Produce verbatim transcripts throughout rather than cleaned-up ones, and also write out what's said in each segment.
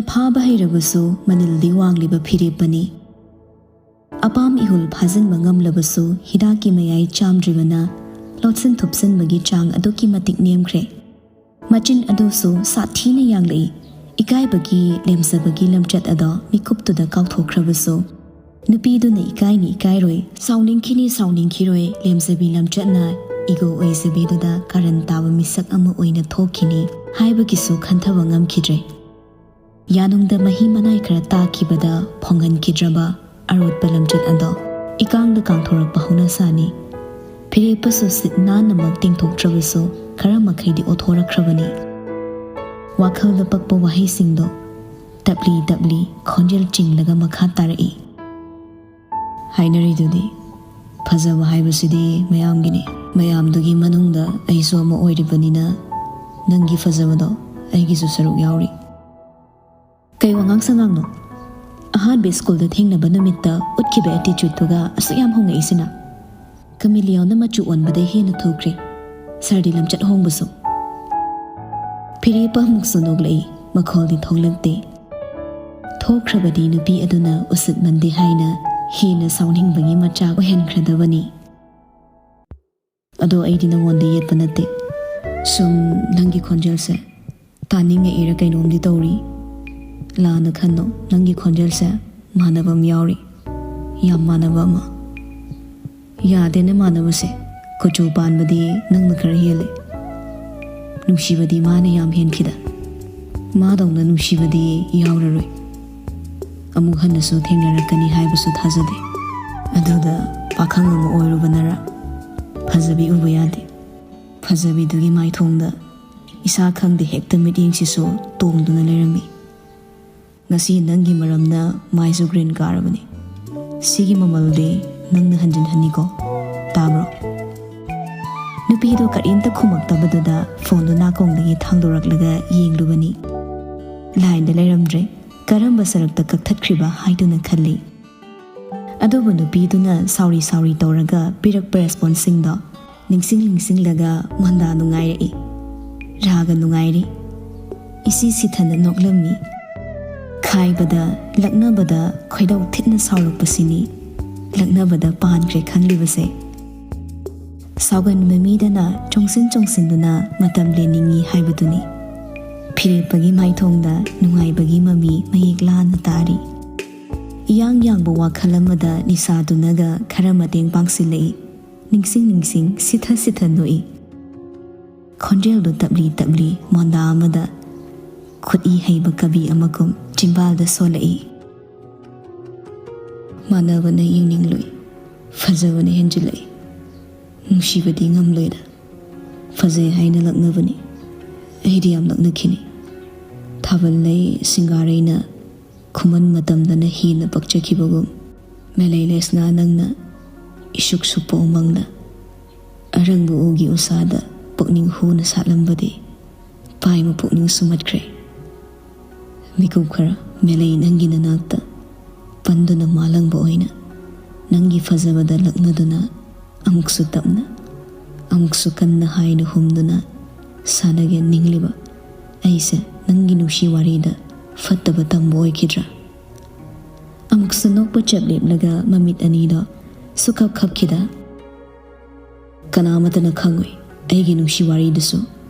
ꯐꯥꯕ ꯍꯩꯔꯕꯁꯨ ꯃꯅꯤꯜꯗꯤ ꯋꯥꯡꯂꯤꯕ ꯐꯤꯔꯦꯞꯄꯅꯤ꯫ ꯑꯄꯥꯝ ꯏꯍꯨꯜ ꯐꯥꯖꯤꯟꯕ ꯉꯝꯂꯕꯁꯨ ꯍꯤꯗꯥꯛꯀꯤ ꯃꯌꯥꯏ ꯆꯥꯝꯗ꯭ꯔꯤꯕꯅ ꯂꯣꯠꯁꯤꯟ ꯊꯨꯞꯆꯤꯟꯕꯒꯤ ꯆꯥꯡ ꯑꯗꯨꯛꯀꯤ ꯃꯇꯤꯛ ꯅꯦꯝꯈ꯭ꯔꯦ꯫ ꯃꯆꯤꯟ ꯑꯗꯨꯁꯨ ꯁꯥꯊꯤꯅ ꯌꯥꯡꯂꯛꯏ꯫ ꯏꯀꯥꯏꯕꯒꯤ ꯂꯦꯝꯖꯕꯒꯤ ꯂꯝꯆꯠ ꯑꯗꯣ ꯃꯤꯀꯨꯞꯇꯨꯗ ꯀꯥꯎꯊꯣꯛꯈ꯭ꯔꯕꯁꯨ, ꯅꯨꯄꯤꯗꯨꯅ ꯏꯀꯥꯏꯅꯤ ꯏꯀꯥꯏꯔꯣꯏ, ꯁꯥꯎꯅꯤꯡꯈꯤꯅꯤ ꯁꯥꯎꯅꯤꯡꯈꯤꯔꯣꯏ, ꯂꯦꯝꯖꯕꯤ ꯂꯝꯆꯠꯅ ꯏꯒꯣ ꯑꯣꯏꯖꯕꯤꯗꯨꯗ ꯀꯥꯔꯟ ꯇꯥꯕ ꯃꯤꯁꯛ ꯑꯃ ꯑꯣꯏꯅ ꯊꯣꯛꯈꯤꯅꯤ ꯍꯥꯏꯕꯒꯤꯁꯨ ꯈꯟꯊꯕ ꯉꯝꯈꯤꯗ꯭ꯔꯦ꯫ ꯌꯥꯅꯨꯡꯗ ꯃꯍꯤ ꯃꯅꯥꯏ ꯈꯔ ꯇꯥꯈꯤꯕꯗ ꯐꯣꯡꯍꯟꯈꯤꯗ꯭ꯔꯕ ꯑꯔꯣꯠꯄ ꯂꯝꯆꯠ ꯑꯗꯣ ꯏꯀꯥꯡꯗ ꯀꯥꯡꯊꯣꯔꯛꯄ ꯍꯧꯅꯁꯥꯅꯤ꯫ ꯐꯤꯔꯦꯞꯄꯁꯨ ꯁꯤꯠ ꯅꯥꯟꯅꯃꯛ ꯇꯦꯡꯊꯣꯛꯇ꯭ꯔꯕꯁꯨ ꯈꯔ ꯃꯈꯩꯗꯤ ꯑꯣꯊꯣꯔꯛꯈ꯭ꯔꯕꯅꯤ꯫ ꯋꯥꯈꯜꯗ ꯄꯛꯄ ꯋꯥꯍꯩꯁꯤꯡꯗꯣ ꯇꯞꯂꯤ ꯇꯞꯂꯤ ꯈꯣꯟꯖꯦꯜ ꯆꯤꯡꯂꯒ ꯃꯈꯥ ꯇꯥꯔꯛꯏ꯫ ꯍꯥꯏꯅꯔꯤꯗꯨꯗꯤ, ꯐꯖꯕ ꯍꯥꯏꯕꯁꯤꯗꯤ ꯃꯌꯥꯝꯒꯤꯅꯤ꯫ ꯃꯌꯥꯝꯗꯨꯒꯤ ꯃꯅꯨꯡꯗ ꯑꯩꯁꯨ ꯑꯃ ꯑꯣꯏꯔꯤꯕꯅꯤꯅ ꯅꯪꯒꯤ ꯐꯖꯕꯗꯣ ꯑꯩꯒꯤꯁꯨ ꯁꯔꯨꯛ ꯌꯥꯎꯔꯤ꯫ ꯀꯩ ꯋꯥꯉꯥꯡ ꯁꯉꯥꯡꯅꯣ? ꯑꯍꯥꯟꯕ ꯁ꯭ꯀꯨꯜꯗ ꯊꯦꯡꯅꯕ ꯅꯨꯃꯤꯠꯇ ꯎꯠꯈꯤꯕ ꯑꯦꯇꯤꯆꯨꯠꯇꯨꯒ ꯑꯁꯨꯛ ꯌꯥꯝ ꯍꯣꯡꯉꯛꯏꯁꯤꯅ? ꯀꯃꯤꯂꯤꯌꯣꯟꯅ ꯃꯆꯨ ꯑꯣꯟꯕꯗꯩ ꯍꯦꯟꯅ ꯊꯨꯈ꯭ꯔꯦ꯫ ꯁꯥꯔꯗꯤ ꯂꯝꯆꯠ ꯍꯣꯡꯕꯁꯨ꯫ ꯐꯤꯔꯦꯞꯄ ꯑꯃꯨꯛꯁꯨ ꯅꯣꯛꯂꯛꯏ, ꯃꯈꯣꯜꯗꯤ ꯊꯣꯛꯂꯛꯇꯦ꯫ ꯊꯣꯛꯈ꯭ꯔꯕꯗꯤ ꯅꯨꯄꯤ ꯑꯗꯨꯅ ꯎꯁꯤꯠꯃꯟꯗꯦ ꯍꯥꯏꯅ ꯍꯦꯟꯅ ꯁꯥꯎꯅꯤꯡꯕꯒꯤ ꯃꯆꯥꯛ ꯑꯣꯏꯍꯟꯈ꯭ꯔꯗꯕꯅꯤ꯫ ꯑꯗꯣ ꯑꯩꯗꯤ ꯅꯉꯣꯟꯗ ꯌꯦꯠꯄ ꯅꯠꯇꯦ꯫ ꯁꯨꯝ ꯅꯪꯒꯤ ꯈꯣꯟꯖꯦꯜꯁꯦ ꯇꯥꯅꯤꯡꯉꯛꯏꯔ ꯀꯩꯅꯣꯝꯗꯤ ꯇꯧꯔꯤ꯫ ꯂꯥꯟꯅ ꯈꯟꯅꯣ, ꯅꯪꯒꯤ ꯈꯣꯟꯖꯦꯜꯁꯦ ꯃꯥꯟꯅꯕ ꯑꯃ ꯌꯥꯎꯔꯤ꯫ ꯌꯥꯝ ꯃꯥꯟꯅꯕ ꯑꯃ꯫ ꯌꯥꯗꯦꯅꯦ ꯃꯥꯟꯅꯕꯁꯦ꯫ ꯀꯨꯆꯨ ꯄꯥꯟꯕꯗꯤ ꯅꯪꯅ ꯈꯔ ꯍꯦꯜꯂꯦ꯫ ꯅꯨꯡꯁꯤꯕꯗꯤ ꯃꯥꯅ ꯌꯥꯝ ꯍꯦꯟꯈꯤꯗ꯫ ꯃꯥꯗꯧꯅ ꯅꯨꯡꯁꯤꯕꯗꯤ ꯌꯥꯎꯔꯔꯣꯏ꯫ ꯑꯃꯨꯛ ꯍꯟꯅꯁꯨ ꯊꯦꯡꯅꯔꯛꯀꯅꯤ ꯍꯥꯏꯕꯁꯨ ꯊꯥꯖꯗꯦ꯫ ꯑꯗꯨꯗ ꯄꯥꯈꯪ ꯑꯃ ꯑꯣꯏꯔꯨꯕꯅꯔ ꯐꯖꯕꯤ ꯎꯕ ꯌꯥꯗꯦ꯫ ꯐꯖꯕꯤꯗꯨꯒꯤ ꯃꯥꯏꯊꯣꯡꯗ ꯏꯁꯥ ꯈꯪꯗꯦ ꯍꯦꯛꯇ ꯃꯤꯠꯌꯦꯡꯁꯤꯁꯨ ꯇꯣꯡꯗꯨꯅ ꯂꯩꯔꯝꯃꯤ꯫ ꯉꯁꯤ ꯅꯪꯒꯤ ꯃꯔꯝꯅ ꯃꯥꯏꯁꯨ ꯒ꯭ꯔꯤꯟ ꯀꯥꯔꯕꯅꯤ꯫ ꯁꯤꯒꯤ ꯃꯃꯜꯗꯤ ꯅꯪꯅ ꯍꯟꯖꯤꯟꯍꯟꯅꯤꯀꯣ꯫ ꯇꯥꯕ꯭ꯔꯣ? ꯅꯨꯄꯤꯗꯣ ꯀꯔꯤꯝꯇ ꯈꯨꯝꯃꯛꯇꯕꯗꯨꯗ ꯐꯣꯟꯗꯨ ꯅꯥꯀꯣꯡꯗꯒꯤ ꯊꯥꯡꯗꯣꯔꯛꯂꯒ ꯌꯦꯡꯂꯨꯕꯅꯤ꯫ ꯂꯥꯏꯟꯗ ꯂꯩꯔꯝꯗ꯭ꯔꯦ꯫ ꯀꯔꯝꯕ ꯁꯔꯛꯇ ꯀꯛꯊꯠꯈ꯭ꯔꯤꯕ ꯍꯥꯏꯗꯨꯅ ꯈꯜꯂꯤ꯫ ꯑꯗꯨꯕꯨ ꯅꯨꯄꯤꯗꯨꯅ ꯁꯥꯎꯔꯤ ꯁꯥꯎꯔꯤ ꯇꯧꯔꯒ ꯄꯤꯔꯛꯄ ꯔꯦꯁꯄꯣꯟꯁꯁꯤꯡꯗꯣ ꯅꯤꯡꯁꯤꯡ ꯅꯤꯡꯁꯤꯡꯂꯒ ꯃꯟꯗꯥ ꯅꯨꯡꯉꯥꯏꯔꯛꯏ꯫ ꯔꯥꯒ ꯅꯨꯡꯉꯥꯏꯔꯤ꯫ ꯏꯁꯤ ꯁꯤꯊꯅ ꯅꯣꯛꯂꯝꯃꯤ꯫ ꯍꯥꯏꯕꯗ ꯂꯛꯅꯕꯗ ꯈꯣꯏꯗꯧ ꯊꯤꯠꯅ ꯁꯥꯎꯔꯛꯄꯁꯤꯅꯤ꯫ ꯂꯛꯅꯕꯗ ꯄꯥꯟꯈ꯭ꯔꯦ ꯈꯪꯂꯤꯕꯁꯦ꯫ ꯁꯥꯎꯒꯟꯕ ꯃꯤꯗꯅ ꯆꯣꯡꯁꯤꯟ ꯆꯣꯡꯁꯤꯟꯗꯨꯅ ꯃꯇꯝ ꯂꯦꯟꯅꯤꯡꯏ ꯍꯥꯏꯕꯗꯨꯅꯤ꯫ ꯐꯤꯔꯦꯞꯄꯒꯤ ꯃꯥꯏꯊꯣꯡꯗ ꯅꯨꯡꯉꯥꯏꯕꯒꯤ ꯃꯃꯤ ꯃꯌꯦꯛ ꯂꯥꯅ ꯇꯥꯔꯤ꯫ ꯏꯌꯥꯡ ꯌꯥꯡꯕ ꯋꯥꯈꯜ ꯑꯃꯗ ꯅꯤꯁꯥꯗꯨꯅꯒ ꯈꯔ ꯃꯇꯦꯡ ꯄꯥꯡꯁꯤꯜꯂꯛꯏ꯫ ꯅꯤꯡꯁꯤꯡ ꯅꯤꯡꯁꯤꯡ ꯁꯤꯊ ꯁꯤꯊ ꯅꯣꯛꯏ꯫ ꯈꯣꯟꯖꯦꯜꯗꯨ ꯇꯞꯂꯤ ꯇꯞꯂꯤ ꯃꯣꯟꯗꯥ ꯑꯃꯗ ꯈꯨꯠꯏ ꯍꯩꯕ ꯀꯕꯤ ꯑꯃꯒꯨꯝ ꯆꯤꯝꯕꯥꯜꯗ ꯁꯣꯜꯂꯛꯏ꯫ ꯃꯥꯟꯅꯕꯅ ꯌꯦꯡꯅꯤꯡꯂꯣꯏ, ꯐꯖꯕꯅ ꯍꯦꯟꯖꯤꯜꯂꯛꯏ꯫ ꯅꯨꯡꯁꯤꯕꯗꯤ ꯉꯝꯂꯣꯏꯗ, ꯐꯖꯩ ꯍꯥꯏꯅ ꯂꯛꯅꯕꯅꯤ꯫ ꯑꯩꯗꯤ ꯌꯥꯝ ꯂꯛꯅꯈꯤꯅꯤ꯫ ꯊꯥꯕꯜ ꯂꯩ ꯁꯤꯡꯒꯥꯔꯩꯅ ꯈꯨꯃꯟ ꯃꯇꯝꯗꯅ ꯍꯦꯟꯅ ꯄꯛꯆꯈꯤꯕꯒꯨꯝ, ꯃꯦꯂꯩ ꯂꯩꯁꯅꯥ ꯅꯪꯅ ꯏꯁꯨꯛ ꯁꯨꯞꯄ ꯎꯃꯪꯗ ꯑꯔꯪꯕ ꯎꯒꯤ ꯎꯁꯥꯗ ꯄꯨꯛꯅꯤꯡ ꯍꯨꯅ ꯁꯥꯠꯂꯝꯕꯗꯤ ꯄꯥꯏꯃ ꯄꯨꯛꯅꯤꯡ ꯁꯨꯝꯍꯠꯈ꯭ꯔꯦ꯫ ꯃꯤꯀꯨꯞ ꯈꯔ ꯃꯦꯂꯩ ꯅꯪꯒꯤ ꯅꯅꯥꯛꯇ ꯄꯟꯗꯨꯅ ꯃꯥꯂꯪꯕ ꯑꯣꯏꯅ ꯅꯪꯒꯤ ꯐꯖꯕꯗ ꯂꯛꯅꯗꯨꯅ ꯑꯃꯨꯛꯁꯨ ꯇꯞꯅ ꯑꯃꯨꯛꯁꯨ ꯀꯟꯅ ꯍꯥꯏꯅ ꯍꯨꯝꯗꯨꯅ ꯁꯥꯟꯅꯒꯦ ꯅꯤꯡꯂꯤꯕ ꯑꯩꯁꯦ ꯅꯪꯒꯤ ꯅꯨꯡꯁꯤ ꯋꯥꯔꯤꯗ ꯐꯠꯇꯕ ꯇꯝꯕ ꯑꯣꯏꯈꯤꯗ꯭ꯔꯥ? ꯑꯃꯨꯛꯁꯨ ꯅꯣꯛꯄ ꯆꯞ ꯂꯦꯞꯂꯒ ꯃꯃꯤꯠ ꯑꯅꯤꯗꯣ ꯁꯨꯛꯈꯞ ꯈꯞꯈꯤꯗ꯫ ꯀꯅꯥ ꯑꯃꯠꯇꯅ ꯈꯪꯉꯣꯏ ꯑꯩꯒꯤ ꯅꯨꯡꯁꯤ ꯋꯥꯔꯤꯗꯨꯁꯨ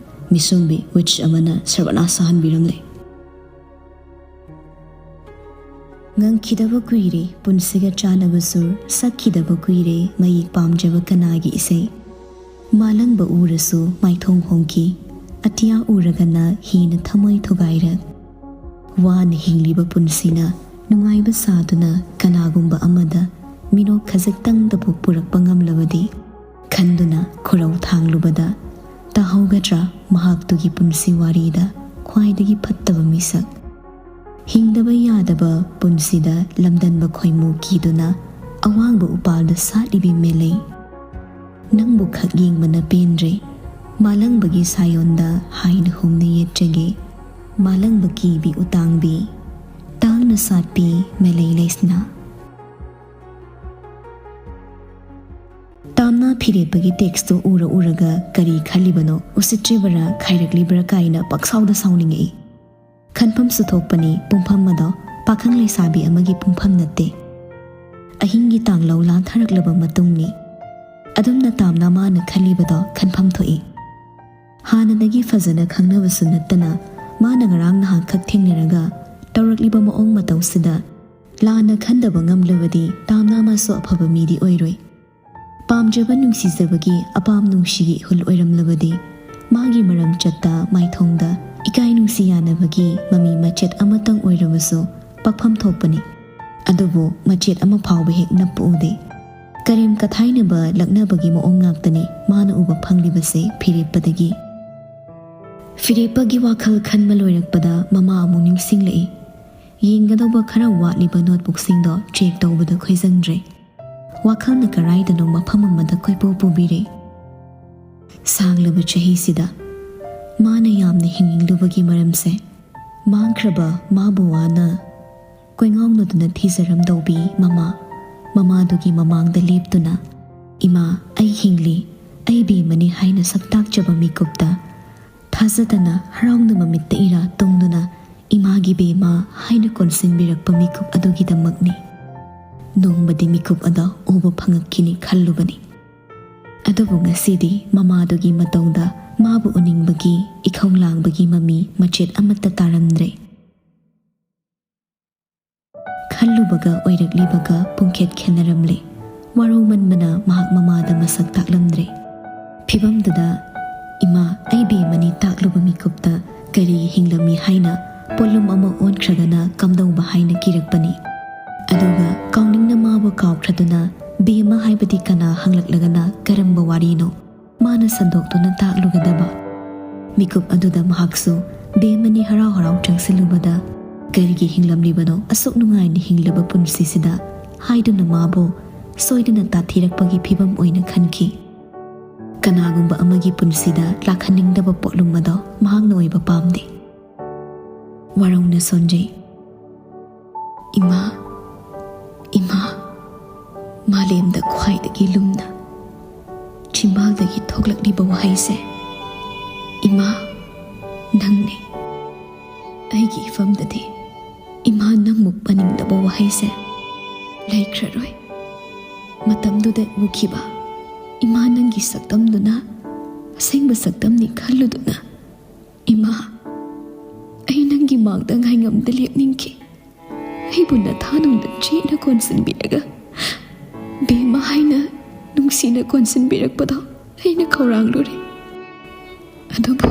ꯃꯤꯁꯨꯝꯕꯤ ꯋꯤꯆ ꯑꯃꯅ ꯁꯔꯕꯅꯥꯁ ꯁꯥꯍꯟꯕꯤꯔꯝꯂꯦ꯫ ꯉꯪꯈꯤꯗꯕ ꯀꯨꯏꯔꯦ ꯄꯨꯟꯁꯤꯒ ꯆꯥꯟꯅꯕ ꯁꯨꯔ, ꯁꯛꯈꯤꯗꯕ ꯀꯨꯏꯔꯦ ꯃꯌꯦꯛ ꯄꯥꯝꯖꯕ ꯀꯅꯥꯒꯤ ꯏꯁꯩ꯫ ꯃꯥꯂꯪꯕ ꯎꯔꯁꯨ ꯃꯥꯏꯊꯣꯡ ꯍꯣꯡꯈꯤ, ꯑꯇꯤꯌꯥ ꯎꯔꯒꯅ ꯍꯦꯟꯅ ꯊꯃꯣꯏ ꯊꯨꯒꯥꯏꯔꯛ꯫ ꯋꯥꯅ ꯍꯤꯡꯂꯤꯕ ꯄꯨꯟꯁꯤꯅ ꯅꯨꯡꯉꯥꯏꯕ ꯁꯥꯗꯨꯅ ꯀꯅꯥꯒꯨꯝꯕ ꯑꯃꯗ ꯃꯤꯅꯣꯛ ꯈꯖꯤꯛꯇꯪꯗꯕꯨ ꯄꯨꯔꯛꯄ ꯉꯝꯂꯕꯗꯤ ꯈꯟꯗꯨꯅ ꯈꯨꯔꯧ ꯊꯥꯡꯂꯨꯕꯗ ꯇꯥꯍꯧꯒꯗ꯭ꯔꯥ ꯃꯍꯥꯛꯇꯨꯒꯤ ꯄꯨꯟꯁꯤ ꯋꯥꯔꯤꯗ ꯈ꯭ꯋꯥꯏꯗꯒꯤ ꯐꯠꯇꯕ ꯃꯤꯁꯛ? ꯍꯤꯡꯗꯕ ꯌꯥꯗꯕ ꯄꯨꯟꯁꯤꯗ ꯂꯝꯗꯟꯕ ꯈꯣꯏꯃꯨ ꯀꯤꯗꯨꯅ ꯑꯋꯥꯡꯕ ꯎꯄꯥꯜꯗ ꯁꯥꯠꯂꯤꯕꯤ ꯃꯦꯂꯩ꯫ ꯅꯪꯕꯨ ꯈꯛ ꯌꯦꯡꯕꯅ ꯄꯦꯟꯗ꯭ꯔꯦ꯫ ꯃꯥꯂꯪꯕꯒꯤ ꯁꯥꯌꯣꯟꯗ ꯍꯥꯏꯅ ꯍꯨꯝꯅ ꯌꯦꯠꯆꯒꯦ꯫ ꯃꯥꯂꯪꯕ ꯀꯤꯕꯤ ꯎꯇꯥꯡꯕꯤ, ꯇꯥꯡꯅ ꯁꯥꯠꯄꯤ ꯃꯦꯂꯩ ꯂꯩꯁꯅꯥ꯫ ꯇꯥꯝꯅ ꯐꯤꯔꯦꯞꯄꯒꯤ ꯇꯦꯛꯁꯇꯨ ꯎꯔ ꯎꯔꯒ ꯀꯔꯤ ꯈꯜꯂꯤꯕꯅꯣ, ꯎꯁꯤꯠꯇ꯭ꯔꯤꯕꯔꯥ, ꯈꯥꯏꯔꯛꯂꯤꯕꯔꯥ ꯀꯥꯏꯅ ꯄꯪꯁꯥꯎꯗ ꯁꯥꯎꯅꯤꯡꯉꯛꯏ꯫ ꯈꯟꯐꯝꯁꯨ ꯊꯣꯛꯄꯅꯤ ꯄꯨꯡꯐꯝ ꯑꯗꯣ꯫ ꯄꯥꯈꯪ ꯂꯩꯁꯥꯕꯤ ꯑꯃꯒꯤ ꯄꯨꯡꯐꯝ ꯅꯠꯇꯦ꯫ ꯑꯍꯤꯡꯒꯤ ꯇꯥꯡꯂꯧ ꯂꯥꯟꯊꯔꯛꯂꯕ ꯃꯇꯨꯡꯅꯤ꯫ ꯑꯗꯨꯝꯅ ꯇꯥꯝꯅ ꯃꯥꯅ ꯈꯜꯂꯤꯕꯗꯣ ꯈꯟꯐꯝ ꯊꯣꯛꯏ꯫ ꯍꯥꯟꯅꯗꯒꯤ ꯐꯖꯅ ꯈꯪꯅꯕꯁꯨ ꯅꯠꯇꯅ, ꯃꯥꯅ ꯉꯔꯥꯡ ꯅꯍꯥꯟꯈꯛ ꯊꯦꯡꯅꯔꯒ ꯇꯧꯔꯛꯂꯤꯕ ꯃꯑꯣꯡ ꯃꯇꯧꯁꯤꯗ ꯂꯥꯟꯅ ꯈꯟꯗꯕ ꯉꯝꯂꯕꯗꯤ ꯇꯥꯝꯅ ꯃꯥꯁꯨ ꯑꯐꯕ ꯃꯤꯗꯤ ꯑꯣꯏꯔꯣꯏ꯫ ꯄꯥꯝꯖꯕ ꯅꯨꯡꯁꯤꯖꯕꯒꯤ ꯑꯄꯥꯝ ꯅꯨꯡꯁꯤꯒꯤ ꯏꯍꯨꯜ ꯑꯣꯏꯔꯝꯂꯕꯗꯤ, ꯃꯥꯒꯤ ꯃꯔꯝ ꯆꯠꯇ ꯃꯥꯏꯊꯣꯡꯗ ꯏꯀꯥꯏ ꯅꯨꯡꯁꯤ ꯌꯥꯅꯕꯒꯤ ꯃꯃꯤ ꯃꯆꯦꯠ ꯑꯃꯇꯪ ꯑꯣꯏꯔꯕꯁꯨ ꯄꯛꯐꯝ ꯊꯣꯛꯄꯅꯤ꯫ ꯑꯗꯨꯕꯨ ꯃꯆꯦꯠ ꯑꯃ ꯐꯥꯎꯕ ꯍꯦꯛ ꯅꯞꯄ ꯎꯗꯦ꯫ ꯀꯔꯦꯝ ꯀꯊꯥꯏꯅꯕ ꯂꯛꯅꯕꯒꯤ ꯃꯑꯣꯡ ꯉꯥꯛꯇꯅꯤ ꯃꯥꯅ ꯎꯕ ꯐꯪꯂꯤꯕꯁꯦ ꯐꯤꯔꯦꯞꯄꯗꯒꯤ꯫ ꯐꯤꯔꯦꯞꯄꯒꯤ ꯋꯥꯈꯜ ꯈꯟꯕ ꯂꯣꯏꯔꯛꯄꯗ ꯃꯃꯥ ꯑꯃꯨꯛ ꯅꯤꯡꯁꯤꯡꯂꯛꯏ꯫ ꯌꯦꯡꯒꯗꯧꯕ ꯈꯔ ꯋꯥꯠꯂꯤꯕ ꯅꯣꯠꯕꯨꯛꯁꯤꯡꯗꯣ ꯆꯦꯛ ꯇꯧꯕꯗ ꯈꯣꯏꯖꯪꯗ꯭ꯔꯦ꯫ ꯋꯥꯈꯜꯅ ꯀꯔꯥꯏꯗꯅꯣ ꯃꯐꯝ ꯑꯃꯗ ꯀꯣꯏꯄꯨ ꯄꯨꯕꯤꯔꯦ꯫ ꯁꯥꯡꯂꯕ ꯆꯍꯤꯁꯤꯗ ꯃꯥꯅ ꯌꯥꯝꯅ ꯍꯤꯡꯅꯤꯡꯂꯨꯕꯒꯤ ꯃꯔꯝꯁꯦ, ꯃꯥꯡꯈ꯭ꯔꯕ ꯃꯥꯕꯨ ꯋꯥꯅ ꯀꯣꯏꯉꯥꯎꯅꯗꯨꯅ ꯊꯤꯖꯔꯝꯗꯧꯕꯤ ꯃꯃꯥ, ꯃꯃꯥꯗꯨꯒꯤ ꯃꯃꯥꯡꯗ ꯂꯦꯞꯇꯨꯅ, "ꯏꯃꯥ, ꯑꯩ ꯍꯤꯡꯂꯤ, ꯑꯩ ꯕꯦꯝꯃꯅꯤ" ꯍꯥꯏꯅ ꯁꯛꯇꯥꯛꯆꯕ ꯃꯤꯀꯨꯞꯇ ꯊꯥꯖꯗꯅ ꯍꯔꯥꯎꯅ ꯃꯃꯤꯠꯇ ꯏꯔꯥ ꯇꯣꯡꯗꯨꯅ "ꯏꯃꯥꯒꯤ ꯕꯦꯝꯃ" ꯍꯥꯏꯅ ꯀꯣꯟꯁꯤꯟꯕꯤꯔꯛꯄ ꯃꯤꯀꯨꯞ ꯑꯗꯨꯒꯤꯗꯃꯛꯅꯤ꯫ ꯅꯣꯡꯃꯗꯤ ꯃꯤꯀꯨꯞ ꯑꯗꯣ ꯎꯕ ꯐꯪꯉꯛꯈꯤꯅꯤ ꯈꯜꯂꯨꯕꯅꯤ꯫ ꯑꯗꯨꯕꯨ ꯉꯁꯤꯗꯤ ꯃꯃꯥꯗꯨꯒꯤ ꯃꯇꯧꯗ ꯃꯥꯕꯨ ꯎꯅꯤꯡꯕꯒꯤ ꯏꯈꯧ ꯂꯥꯡꯕꯒꯤ ꯃꯃꯤ ꯃꯆꯦꯠ ꯑꯃꯠꯇ ꯇꯥꯔꯝꯗ꯭ꯔꯦ꯫ ꯈꯜꯂꯨꯕꯒ ꯑꯣꯏꯔꯛꯂꯤꯕꯒ ꯄꯨꯡꯈꯦꯠ ꯈꯦꯠꯅꯔꯝꯂꯦ꯫ ꯋꯥꯔꯧꯃꯟꯕꯅ ꯃꯍꯥꯛ ꯃꯃꯥꯗ ꯃꯁꯛ ꯇꯥꯛꯂꯝꯗ꯭ꯔꯦ꯫ ꯐꯤꯚꯝꯗꯨꯗ "ꯏꯃꯥ, ꯑꯩ ꯕꯦꯝꯃꯅꯤ" ꯇꯥꯛꯂꯨꯕ ꯃꯤꯀꯨꯞꯇ ꯀꯔꯤ ꯍꯤꯡꯂꯝꯃꯤ ꯍꯥꯏꯅ ꯄꯣꯠꯂꯨꯝ ꯑꯃ ꯑꯣꯟꯈ꯭ꯔꯒꯅ ꯀꯝꯗꯧꯕ ꯍꯥꯏꯅ ꯀꯤꯔꯛꯄꯅꯤ꯫ ꯑꯗꯨꯒ ꯀꯥꯎꯅꯤꯡꯅ ꯃꯥꯕꯨ ꯀꯥꯎꯈ꯭ꯔꯗꯨꯅ "ꯕꯦꯝꯃ ꯍꯥꯏꯕꯗꯤ ꯀꯅꯥ?" ꯍꯪꯂꯛꯂꯒꯅ ꯀꯔꯝꯕ ꯋꯥꯔꯤꯅꯣ ꯃꯥꯅ ꯁꯟꯗꯣꯛꯇꯨꯅ ꯇꯥꯛꯂꯨꯒꯗꯕ? ꯃꯤꯀꯨꯞ ꯑꯗꯨꯗ ꯃꯍꯥꯛꯁꯨ ꯕꯦꯝꯃꯅꯤ ꯍꯔꯥꯎ ꯍꯔꯥꯎ ꯆꯪꯁꯤꯜꯂꯨꯕꯗ "ꯀꯔꯤꯒꯤ ꯍꯤꯡꯂꯝꯂꯤꯕꯅꯣ ꯑꯁꯨꯛ ꯅꯨꯡꯉꯥꯏꯅ ꯍꯤꯡꯂꯕ ꯄꯨꯟꯁꯤꯁꯤꯗ?" ꯍꯥꯏꯗꯨꯅ ꯃꯥꯕꯨ ꯁꯣꯏꯗꯅ ꯇꯥꯊꯤꯔꯛꯄꯒꯤ ꯐꯤꯚꯝ ꯑꯣꯏꯅ ꯈꯟꯈꯤ꯫ ꯀꯅꯥꯒꯨꯝꯕ ꯑꯃꯒꯤ ꯄꯨꯟꯁꯤꯗ ꯂꯥꯛꯍꯟꯅꯤꯡꯗꯕ ꯄꯣꯠꯂꯨꯝ ꯑꯗꯣ ꯃꯍꯥꯛꯅ ꯑꯣꯏꯕ ꯄꯥꯝꯗꯦ꯫ ꯋꯥꯔꯧꯅ ꯁꯣꯟꯖꯩ꯫ "ꯏꯃꯥ, ꯏꯃꯥ", ꯃꯥꯂꯦꯝꯗ ꯈ꯭ꯋꯥꯏꯗꯒꯤ ꯂꯨꯝꯅ ꯆꯤꯝꯕꯥꯜꯗꯒꯤ ꯊꯣꯛꯂꯛꯂꯤꯕ ꯋꯥꯍꯩꯁꯦ, "ꯏꯃꯥ, ꯅꯪꯅꯦ꯫ ꯑꯩꯒꯤ ꯏꯐꯝꯗꯗꯤ ꯏꯃꯥ ꯅꯪꯃꯨꯛ ꯄꯟꯅꯤꯡꯗꯕ ꯋꯥꯍꯩꯁꯦ ꯂꯩꯈ꯭ꯔꯔꯣꯏ꯫ ꯃꯇꯝꯗꯨꯗ ꯎꯈꯤꯕ ꯏꯃꯥ ꯅꯪꯒꯤ ꯁꯛꯇꯝꯗꯨꯅ ꯑꯁꯦꯡꯕ ꯁꯛꯇꯝꯅꯤ ꯈꯜꯂꯨꯗꯨꯅ, ꯏꯃꯥ, ꯑꯩ ꯅꯪꯒꯤ ꯃꯥꯡꯗ ꯉꯥꯏꯉꯝꯗ ꯂꯦꯞꯅꯤꯡꯈꯤ꯫ ꯑꯩꯕꯨ ꯅꯊꯥꯅꯨꯡꯗ ꯆꯦꯠꯅ ꯀꯣꯟꯁꯤꯟꯕꯤꯔꯒ, ꯕꯦꯝꯃ ꯍꯥꯏꯅ ꯅꯨꯡꯁꯤꯅ ꯀꯣꯟꯁꯤꯟꯕꯤꯔꯛꯄꯗꯣ ꯑꯩꯅ ꯈꯧꯔꯥꯡꯂꯨꯔꯦ꯫ ꯑꯗꯨꯕꯨ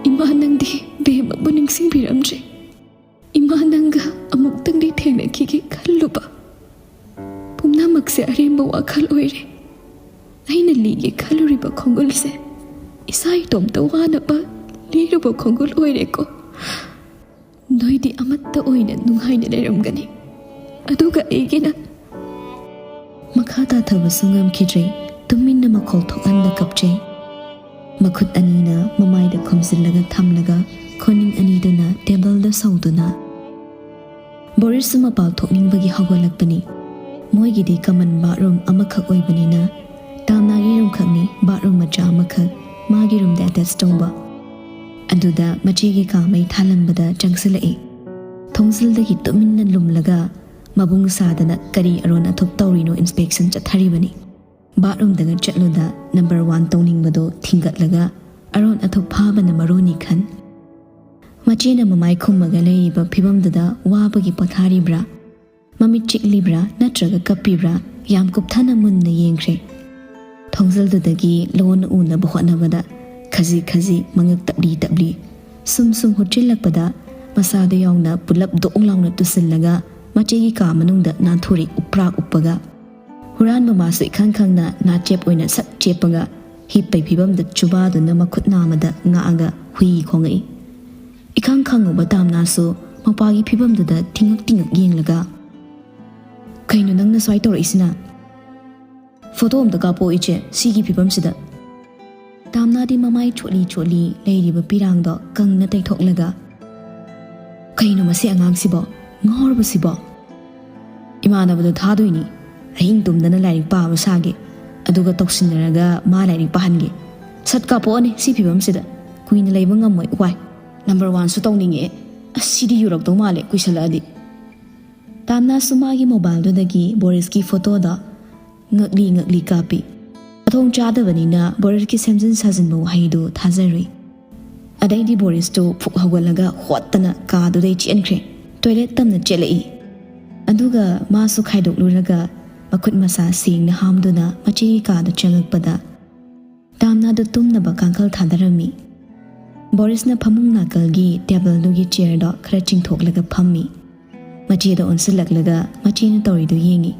ꯏꯃꯥ ꯅꯪꯗꯤ ꯕꯦꯝꯃꯕꯨ ꯅꯤꯡꯁꯤꯡꯕꯤꯔꯝꯗ꯭ꯔꯦ꯫ ꯏꯃꯥ ꯅꯪꯒ ꯑꯃꯨꯛꯇꯪꯗꯤ ꯊꯦꯡꯅꯈꯤꯒꯦ ꯈꯜꯂꯨꯕ ꯄꯨꯝꯅꯃꯛꯁꯦ ꯑꯔꯦꯝꯕ ꯋꯥꯈꯜ ꯑꯣꯏꯔꯦ꯫ ꯑꯩꯅ ꯂꯤꯒꯦ ꯈꯜꯂꯨꯔꯤꯕ ꯈꯣꯡꯒꯨꯜꯁꯦ ꯏꯁꯥ ꯏꯇꯣꯝꯇ ꯋꯥꯅꯕ ꯂꯤꯔꯨꯕ ꯈꯣꯡꯒꯨꯜ ꯑꯣꯏꯔꯦꯀꯣ꯫ ꯅꯣꯏꯗꯤ ꯑꯃꯠꯇ ꯑꯣꯏꯅ ꯅꯨꯡꯉꯥꯏꯅ ꯂꯩꯔꯝꯒꯅꯤ, ꯑꯗꯨꯒ ꯑꯩꯒꯤꯅ꯫ ꯃꯈꯥ ꯇꯥꯊꯕꯁꯨ ꯉꯝꯈꯤꯗ꯭ꯔꯦ꯫ ꯇꯨꯃꯤꯟꯅ ꯃꯈꯣꯜ ꯊꯣꯛꯍꯟꯗ ꯀꯞꯆꯩ꯫ ꯃꯈꯨꯠ ꯑꯅꯤꯅ ꯃꯃꯥꯏꯗ ꯈꯨꯝꯖꯤꯜꯂꯒ ꯊꯝꯂꯒ, ꯈꯨꯅꯤꯡ ꯑꯅꯤꯗꯨꯅ ꯇꯦꯕꯜꯗ ꯁꯧꯗꯨꯅ꯫ ꯕꯣꯔꯤꯁꯁꯨ ꯃꯄꯥꯜ ꯊꯣꯛꯅꯤꯡꯕꯒꯤ ꯍꯧꯒꯠꯂꯛꯄꯅꯤ꯫ ꯃꯣꯏꯒꯤꯗꯤ ꯀꯃꯟ ꯕꯥꯠꯔꯨꯝ ꯑꯃꯈꯛ ꯑꯣꯏꯕꯅꯤꯅ, ꯇꯥꯝꯅꯥꯒꯤ ꯔꯨꯝꯈꯛꯅꯤ ꯕꯥꯠꯔꯨꯝ ꯃꯆꯥ ꯑꯃꯈꯛ ꯃꯥꯒꯤ ꯔꯨꯝꯗ ꯑꯦꯇꯦꯆ ꯇꯧꯕ꯫ ꯑꯗꯨꯗ ꯃꯆꯦꯒꯤ ꯀꯥ ꯃꯩ ꯊꯥꯜꯂꯝꯕꯗ ꯆꯪꯁꯤꯜꯂꯛꯏ꯫ ꯊꯣꯡꯖꯤꯜꯗꯒꯤ ꯇꯨꯃꯤꯟꯅ ꯂꯨꯝꯂꯒ, ꯃꯕꯨꯡ ꯁꯥꯗꯅ ꯀꯔꯤ ꯑꯔꯣꯟ ꯑꯊꯨꯞ ꯇꯧꯔꯤꯅꯣ ꯏꯟꯁꯄꯦꯛꯁꯟ ꯆꯠꯊꯔꯤꯕꯅꯤ꯫ ꯕꯥꯠꯔꯨꯝꯗꯒ ꯆꯠꯂꯨꯗ ꯅꯝꯕꯔ ꯋꯥꯟ ꯇꯧꯅꯤꯡꯕꯗꯣ ꯊꯤꯡꯒꯠꯂꯒ ꯑꯔꯣꯟ ꯑꯊꯨꯞ ꯐꯥꯕꯅ ꯃꯔꯨꯅꯤ ꯈꯟ꯫ ꯃꯆꯦꯅ ꯃꯃꯥꯏ ꯈꯨꯝꯃꯒ ꯂꯩꯔꯤꯕ ꯐꯤꯕꯝꯗꯨꯗ ꯋꯥꯕꯒꯤ ꯄꯣꯊꯥꯔꯤꯕ꯭ꯔꯥ, ꯃꯃꯤꯠ ꯆꯤꯛꯂꯤꯕ꯭ꯔꯥ ꯅꯠꯇ꯭ꯔꯒ ꯀꯞꯄꯤꯕ꯭ꯔꯥ ꯌꯥꯝ ꯀꯨꯞꯊꯅ ꯃꯨꯟꯅ ꯌꯦꯡꯈ꯭ꯔꯦ꯫ ꯊꯣꯡꯖꯤꯜꯗꯨꯗꯒꯤ ꯂꯣꯟꯅ ꯎꯅꯕ ꯍꯣꯠꯅꯕꯗ ꯈꯖꯤꯛ ꯈꯖꯤꯛ ꯃꯉꯛ ꯇꯞꯂꯤ ꯇꯞꯂꯤ ꯁꯨꯝ ꯁꯨꯝ ꯍꯨꯠꯆꯤꯜꯂꯛꯄꯗ ꯃꯁꯥꯗꯨ ꯌꯥꯎꯅ ꯄꯨꯂꯞ ꯗꯣꯡ ꯂꯥꯎꯅ ꯇꯨꯁꯤꯜꯂꯒ ꯃꯆꯦꯒꯤ ꯀꯥ ꯃꯅꯨꯡꯗ ꯅꯥꯟꯊꯣꯔꯛꯏ ꯎꯄ꯭ꯔꯥꯛ ꯎꯞꯄꯒ꯫ ꯍꯨꯔꯥꯟꯕ ꯃꯥꯁꯨ ꯏꯈꯪ ꯈꯪꯅ ꯅꯥꯆꯦꯞ ꯑꯣꯏꯅ ꯁꯠ ꯆꯦꯞꯄꯒ ꯍꯤꯞꯄꯩ ꯐꯤꯕꯝꯗ ꯆꯨꯕꯥꯗꯨꯅ ꯃꯈꯨꯠ ꯅꯥꯝꯃꯗ ꯉꯥꯛꯑꯒ ꯍꯨꯏ ꯈꯣꯡꯉꯛꯏ꯫ ꯏꯈꯪ ꯈꯪꯉꯨꯕ ꯇꯥꯝꯅꯥꯁꯨ ꯃꯄꯥꯒꯤ ꯐꯤꯕꯝꯗꯨꯗ ꯊꯤꯉꯛ ꯊꯤꯉꯛ ꯌꯦꯡꯂꯒ, "ꯀꯩꯅꯣ ꯅꯪꯅ ꯁ꯭ꯋꯥꯏ ꯇꯧꯔꯛꯏꯁꯤꯅ? ꯐꯣꯇꯣ ꯑꯝꯇ ꯀꯥꯞꯄꯣ ꯏꯆꯦ, ꯁꯤꯒꯤ ꯐꯤꯕꯝꯁꯤꯗ꯫" ꯇꯥꯝꯅꯥꯗꯤ ꯃꯃꯥꯏ ꯆꯣꯠꯂꯤ ꯆꯣꯠꯂꯤ ꯂꯩꯔꯤꯕ ꯄꯤꯔꯥꯡꯗꯣ ꯀꯪꯅ ꯇꯩꯊꯣꯛꯂꯒ, "ꯀꯩꯅꯣ ꯃꯁꯤ ꯑꯉꯥꯡꯁꯤꯕꯣ? ꯉꯥꯎꯔꯕꯁꯤꯕꯣ? ꯏꯃꯥꯟꯅꯕꯗꯣ ꯊꯥꯗꯣꯏꯅꯤ꯫ ꯑꯍꯤꯡ ꯇꯨꯝꯗꯅ ꯂꯥꯏꯔꯤꯛ ꯄꯥꯕ ꯁꯥꯒꯦ, ꯑꯗꯨꯒ ꯇꯧꯁꯤꯟꯅꯔꯒ ꯃꯥ ꯂꯥꯏꯔꯤꯛ ꯄꯥꯍꯟꯒꯦ꯫ ꯁꯠ ꯀꯥꯞꯄꯛꯑꯣꯅꯦ ꯁꯤ ꯐꯤꯕꯝꯁꯤꯗ꯫ ꯀꯨꯏꯅ ꯂꯩꯕ ꯉꯝꯃꯣꯏ, ꯋꯥꯏ꯫ ꯅꯝꯕꯔ ꯋꯥꯟꯁꯨ ꯇꯧꯅꯤꯡꯉꯛꯑꯦ꯫ ꯑꯁ, ꯁꯤꯗꯤ ꯌꯨꯔꯛꯇꯧ ꯃꯥꯜꯂꯦ ꯀꯨꯏꯁꯜꯂꯛꯑꯗꯤ꯫ ꯇꯥꯝꯅꯥꯁꯨ ꯃꯥꯒꯤ ꯃꯣꯕꯥꯏꯜꯗꯨꯗꯒꯤ ꯕꯣꯔꯤꯁꯀꯤ ꯐꯣꯇꯣꯗꯣ ꯉꯛꯂꯤ ꯉꯛꯂꯤ ꯀꯥꯞꯄꯤ꯫ ꯃꯊꯣꯡ ꯆꯥꯗꯕꯅꯤꯅ ꯕꯣꯔꯤꯁꯀꯤ ꯁꯦꯝꯖꯤꯟ ꯁꯥꯖꯤꯟꯕ ꯋꯥꯍꯩꯗꯨ ꯊꯥꯖꯔꯨꯏ꯫ ꯑꯗꯩꯗꯤ ꯕꯣꯔꯤꯁꯇꯨ ꯐꯨꯛ ꯍꯧꯒꯠꯂꯒ ꯍꯣꯠꯇꯅ ꯀꯥꯗꯨꯗꯩ ꯆꯦꯟꯈ꯭ꯔꯦ꯫ ꯇꯣꯏꯂꯦꯠ ꯇꯝꯅ ꯆꯦꯜꯂꯛꯏ꯫ ꯑꯗꯨꯒ ꯃꯥꯁꯨ ꯈꯥꯏꯗꯣꯛꯂꯨꯔꯒ ꯃꯈꯨꯠ ꯃꯁꯥ ꯁꯦꯡꯅ ꯍꯥꯝꯗꯨꯅ ꯃꯆꯦꯒꯤ ꯀꯥꯗ ꯆꯪꯉꯛꯄꯗ ꯇꯥꯝꯅꯥꯗꯨ ꯇꯨꯝꯅꯕ ꯀꯥꯡꯈꯜ ꯊꯥꯗꯔꯝꯃꯤ꯫ ꯕꯣꯔꯤꯁꯅ ꯐꯃꯨꯡ ꯅꯥꯀꯜꯒꯤ ꯇꯦꯕꯜꯗꯨꯒꯤ ꯆꯤꯌꯔꯗꯣ ꯈꯔ ꯆꯤꯡꯊꯣꯛꯂꯒ ꯐꯝꯃꯤ꯫ ꯃꯆꯦꯗ ꯑꯣꯟꯁꯤꯜꯂꯛꯂꯒ ꯃꯆꯦꯅ ꯇꯧꯔꯤꯗꯨ ꯌꯦꯡꯉꯤ꯫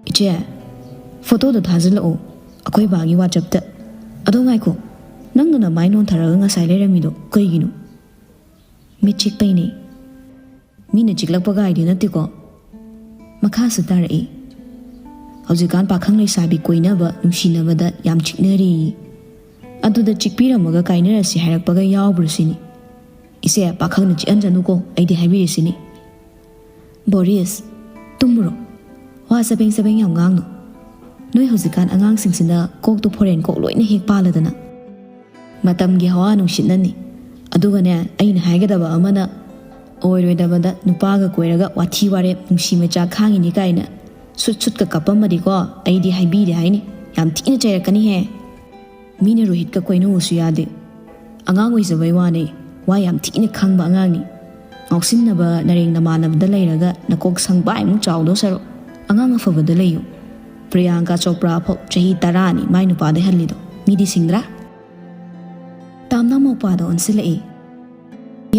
"ꯏꯆꯦ, ꯐꯣꯇꯣꯗꯣ ꯊꯥꯖꯤꯜꯂꯛꯑꯣ ꯑꯩꯈꯣꯏ ꯕꯥꯒꯤ ꯋꯥꯆꯞꯇ꯫ ꯑꯗꯣ ꯉꯥꯏꯈꯣ, ꯅꯪꯅ ꯅꯃꯥꯏ ꯅꯣꯟꯊꯔꯒ ꯉꯁꯥꯏ ꯂꯩꯔꯝꯃꯤꯗꯣ ꯀꯩꯒꯤꯅꯣ?" "ꯃꯤꯠ ꯆꯤꯛꯄꯩꯅꯦ꯫ ꯃꯤꯅ ꯆꯤꯛꯂꯛꯄ ꯒꯥꯏꯗꯤ ꯅꯠꯇꯦꯀꯣ?" ꯃꯈꯥꯁꯨ ꯇꯥꯔꯛꯏ꯫ "ꯍꯧꯖꯤꯛꯀꯥꯟ ꯄꯥꯈꯪ ꯂꯩꯁꯥꯕꯤ ꯀꯣꯏꯅꯕ, ꯅꯨꯡꯁꯤꯅꯕꯗ ꯌꯥꯝ ꯆꯤꯛꯅꯔꯤ꯫ ꯑꯗꯨꯗ ꯆꯤꯛꯄꯤꯔꯝꯃꯒ ꯀꯥꯏꯅꯔꯁꯤ ꯍꯥꯏꯔꯛꯄꯒ ꯌꯥꯎꯕ꯭ꯔꯥ ꯁꯤꯅꯤ꯫ ꯏꯆꯦ, ꯄꯥꯈꯪꯅ ꯆꯤꯛꯍꯟꯖꯅꯨꯀꯣ, ꯑꯩꯗꯤ ꯍꯥꯏꯕꯤꯔꯤꯁꯤꯅꯤ꯫" "ꯕꯣꯔꯤꯁ, ꯇꯨꯝꯃꯨꯔꯣ꯫ ꯋꯥ ꯆꯕꯦꯡ ꯆꯕꯦꯡ ꯌꯥꯝ ꯉꯥꯡꯅꯨ꯫ ꯅꯣꯏ ꯍꯧꯖꯤꯛꯀꯥꯟ ꯑꯉꯥꯡꯁꯤꯡꯁꯤꯅ ꯀꯣꯛꯇꯣ ꯐꯣꯔꯦꯟ ꯀꯣꯛ ꯂꯣꯏꯅ ꯍꯦꯛ ꯄꯥꯜꯂꯗꯅ꯫ ꯃꯇꯝꯒꯤ ꯍꯋꯥ ꯅꯨꯡꯁꯤꯠꯅꯅꯤ꯫ ꯑꯗꯨꯒꯅꯦ, ꯑꯩꯅ ꯍꯥꯏꯒꯗꯕ ꯑꯃꯅ, ꯑꯣꯏꯔꯣꯏꯗꯕꯗ ꯅꯨꯄꯥꯒ ꯀꯣꯏꯔꯒ ꯋꯥꯊꯤ ꯋꯥꯔꯦꯞ, ꯅꯨꯡꯁꯤ ꯃꯩꯆꯥꯛ ꯈꯥꯡꯉꯤꯅꯤ ꯀꯥꯏꯅ ꯁꯨꯠ ꯁꯨꯠꯀ ꯀꯞꯄꯝꯃꯗꯤꯀꯣ, ꯑꯩꯗꯤ ꯍꯥꯏꯕꯤꯔꯦ ꯍꯥꯏꯅꯤ, ꯌꯥꯝ ꯊꯤꯅ ꯆꯩꯔꯛꯀꯅꯤꯍꯦ꯫ ꯃꯤꯅ ꯔꯣꯍꯤꯠꯀ ꯀꯣꯏꯅꯧꯁꯨ ꯌꯥꯗꯦ꯫ ꯑꯉꯥꯡ ꯑꯣꯏꯖꯕꯩ ꯋꯥꯅꯤ, ꯋꯥ ꯌꯥꯝ ꯊꯤꯅ ꯈꯪꯕ ꯑꯉꯥꯡꯅꯤ꯫ ꯉꯥꯎꯁꯤꯟꯅꯕ ꯅꯔꯦꯡ ꯅꯃꯥꯟꯅꯕꯗ ꯂꯩꯔꯒ ꯅꯀꯣꯛ ꯁꯪꯕꯥꯏꯃꯨꯛ ꯆꯥꯎꯗꯧ ꯁꯔꯨꯛ ꯑꯉꯥꯡ ꯑꯐꯕꯗ ꯂꯩꯌꯨ꯫ ꯄ꯭ꯔꯤꯌꯥꯡꯀꯥ ꯆꯣꯄ꯭ꯔꯥ ꯐꯥꯎ ꯆꯍꯤ ꯇꯔꯥꯅꯤ ꯃꯥꯏ ꯅꯨꯄꯥꯗ ꯍꯜꯂꯤꯗꯣ꯫ ꯃꯤꯗꯤ ꯁꯤꯡꯗ꯭ꯔꯥ?" ꯇꯥꯝꯅꯥ ꯃꯧꯄꯥꯗ ꯑꯣꯟꯁꯤꯜꯂꯛꯏ꯫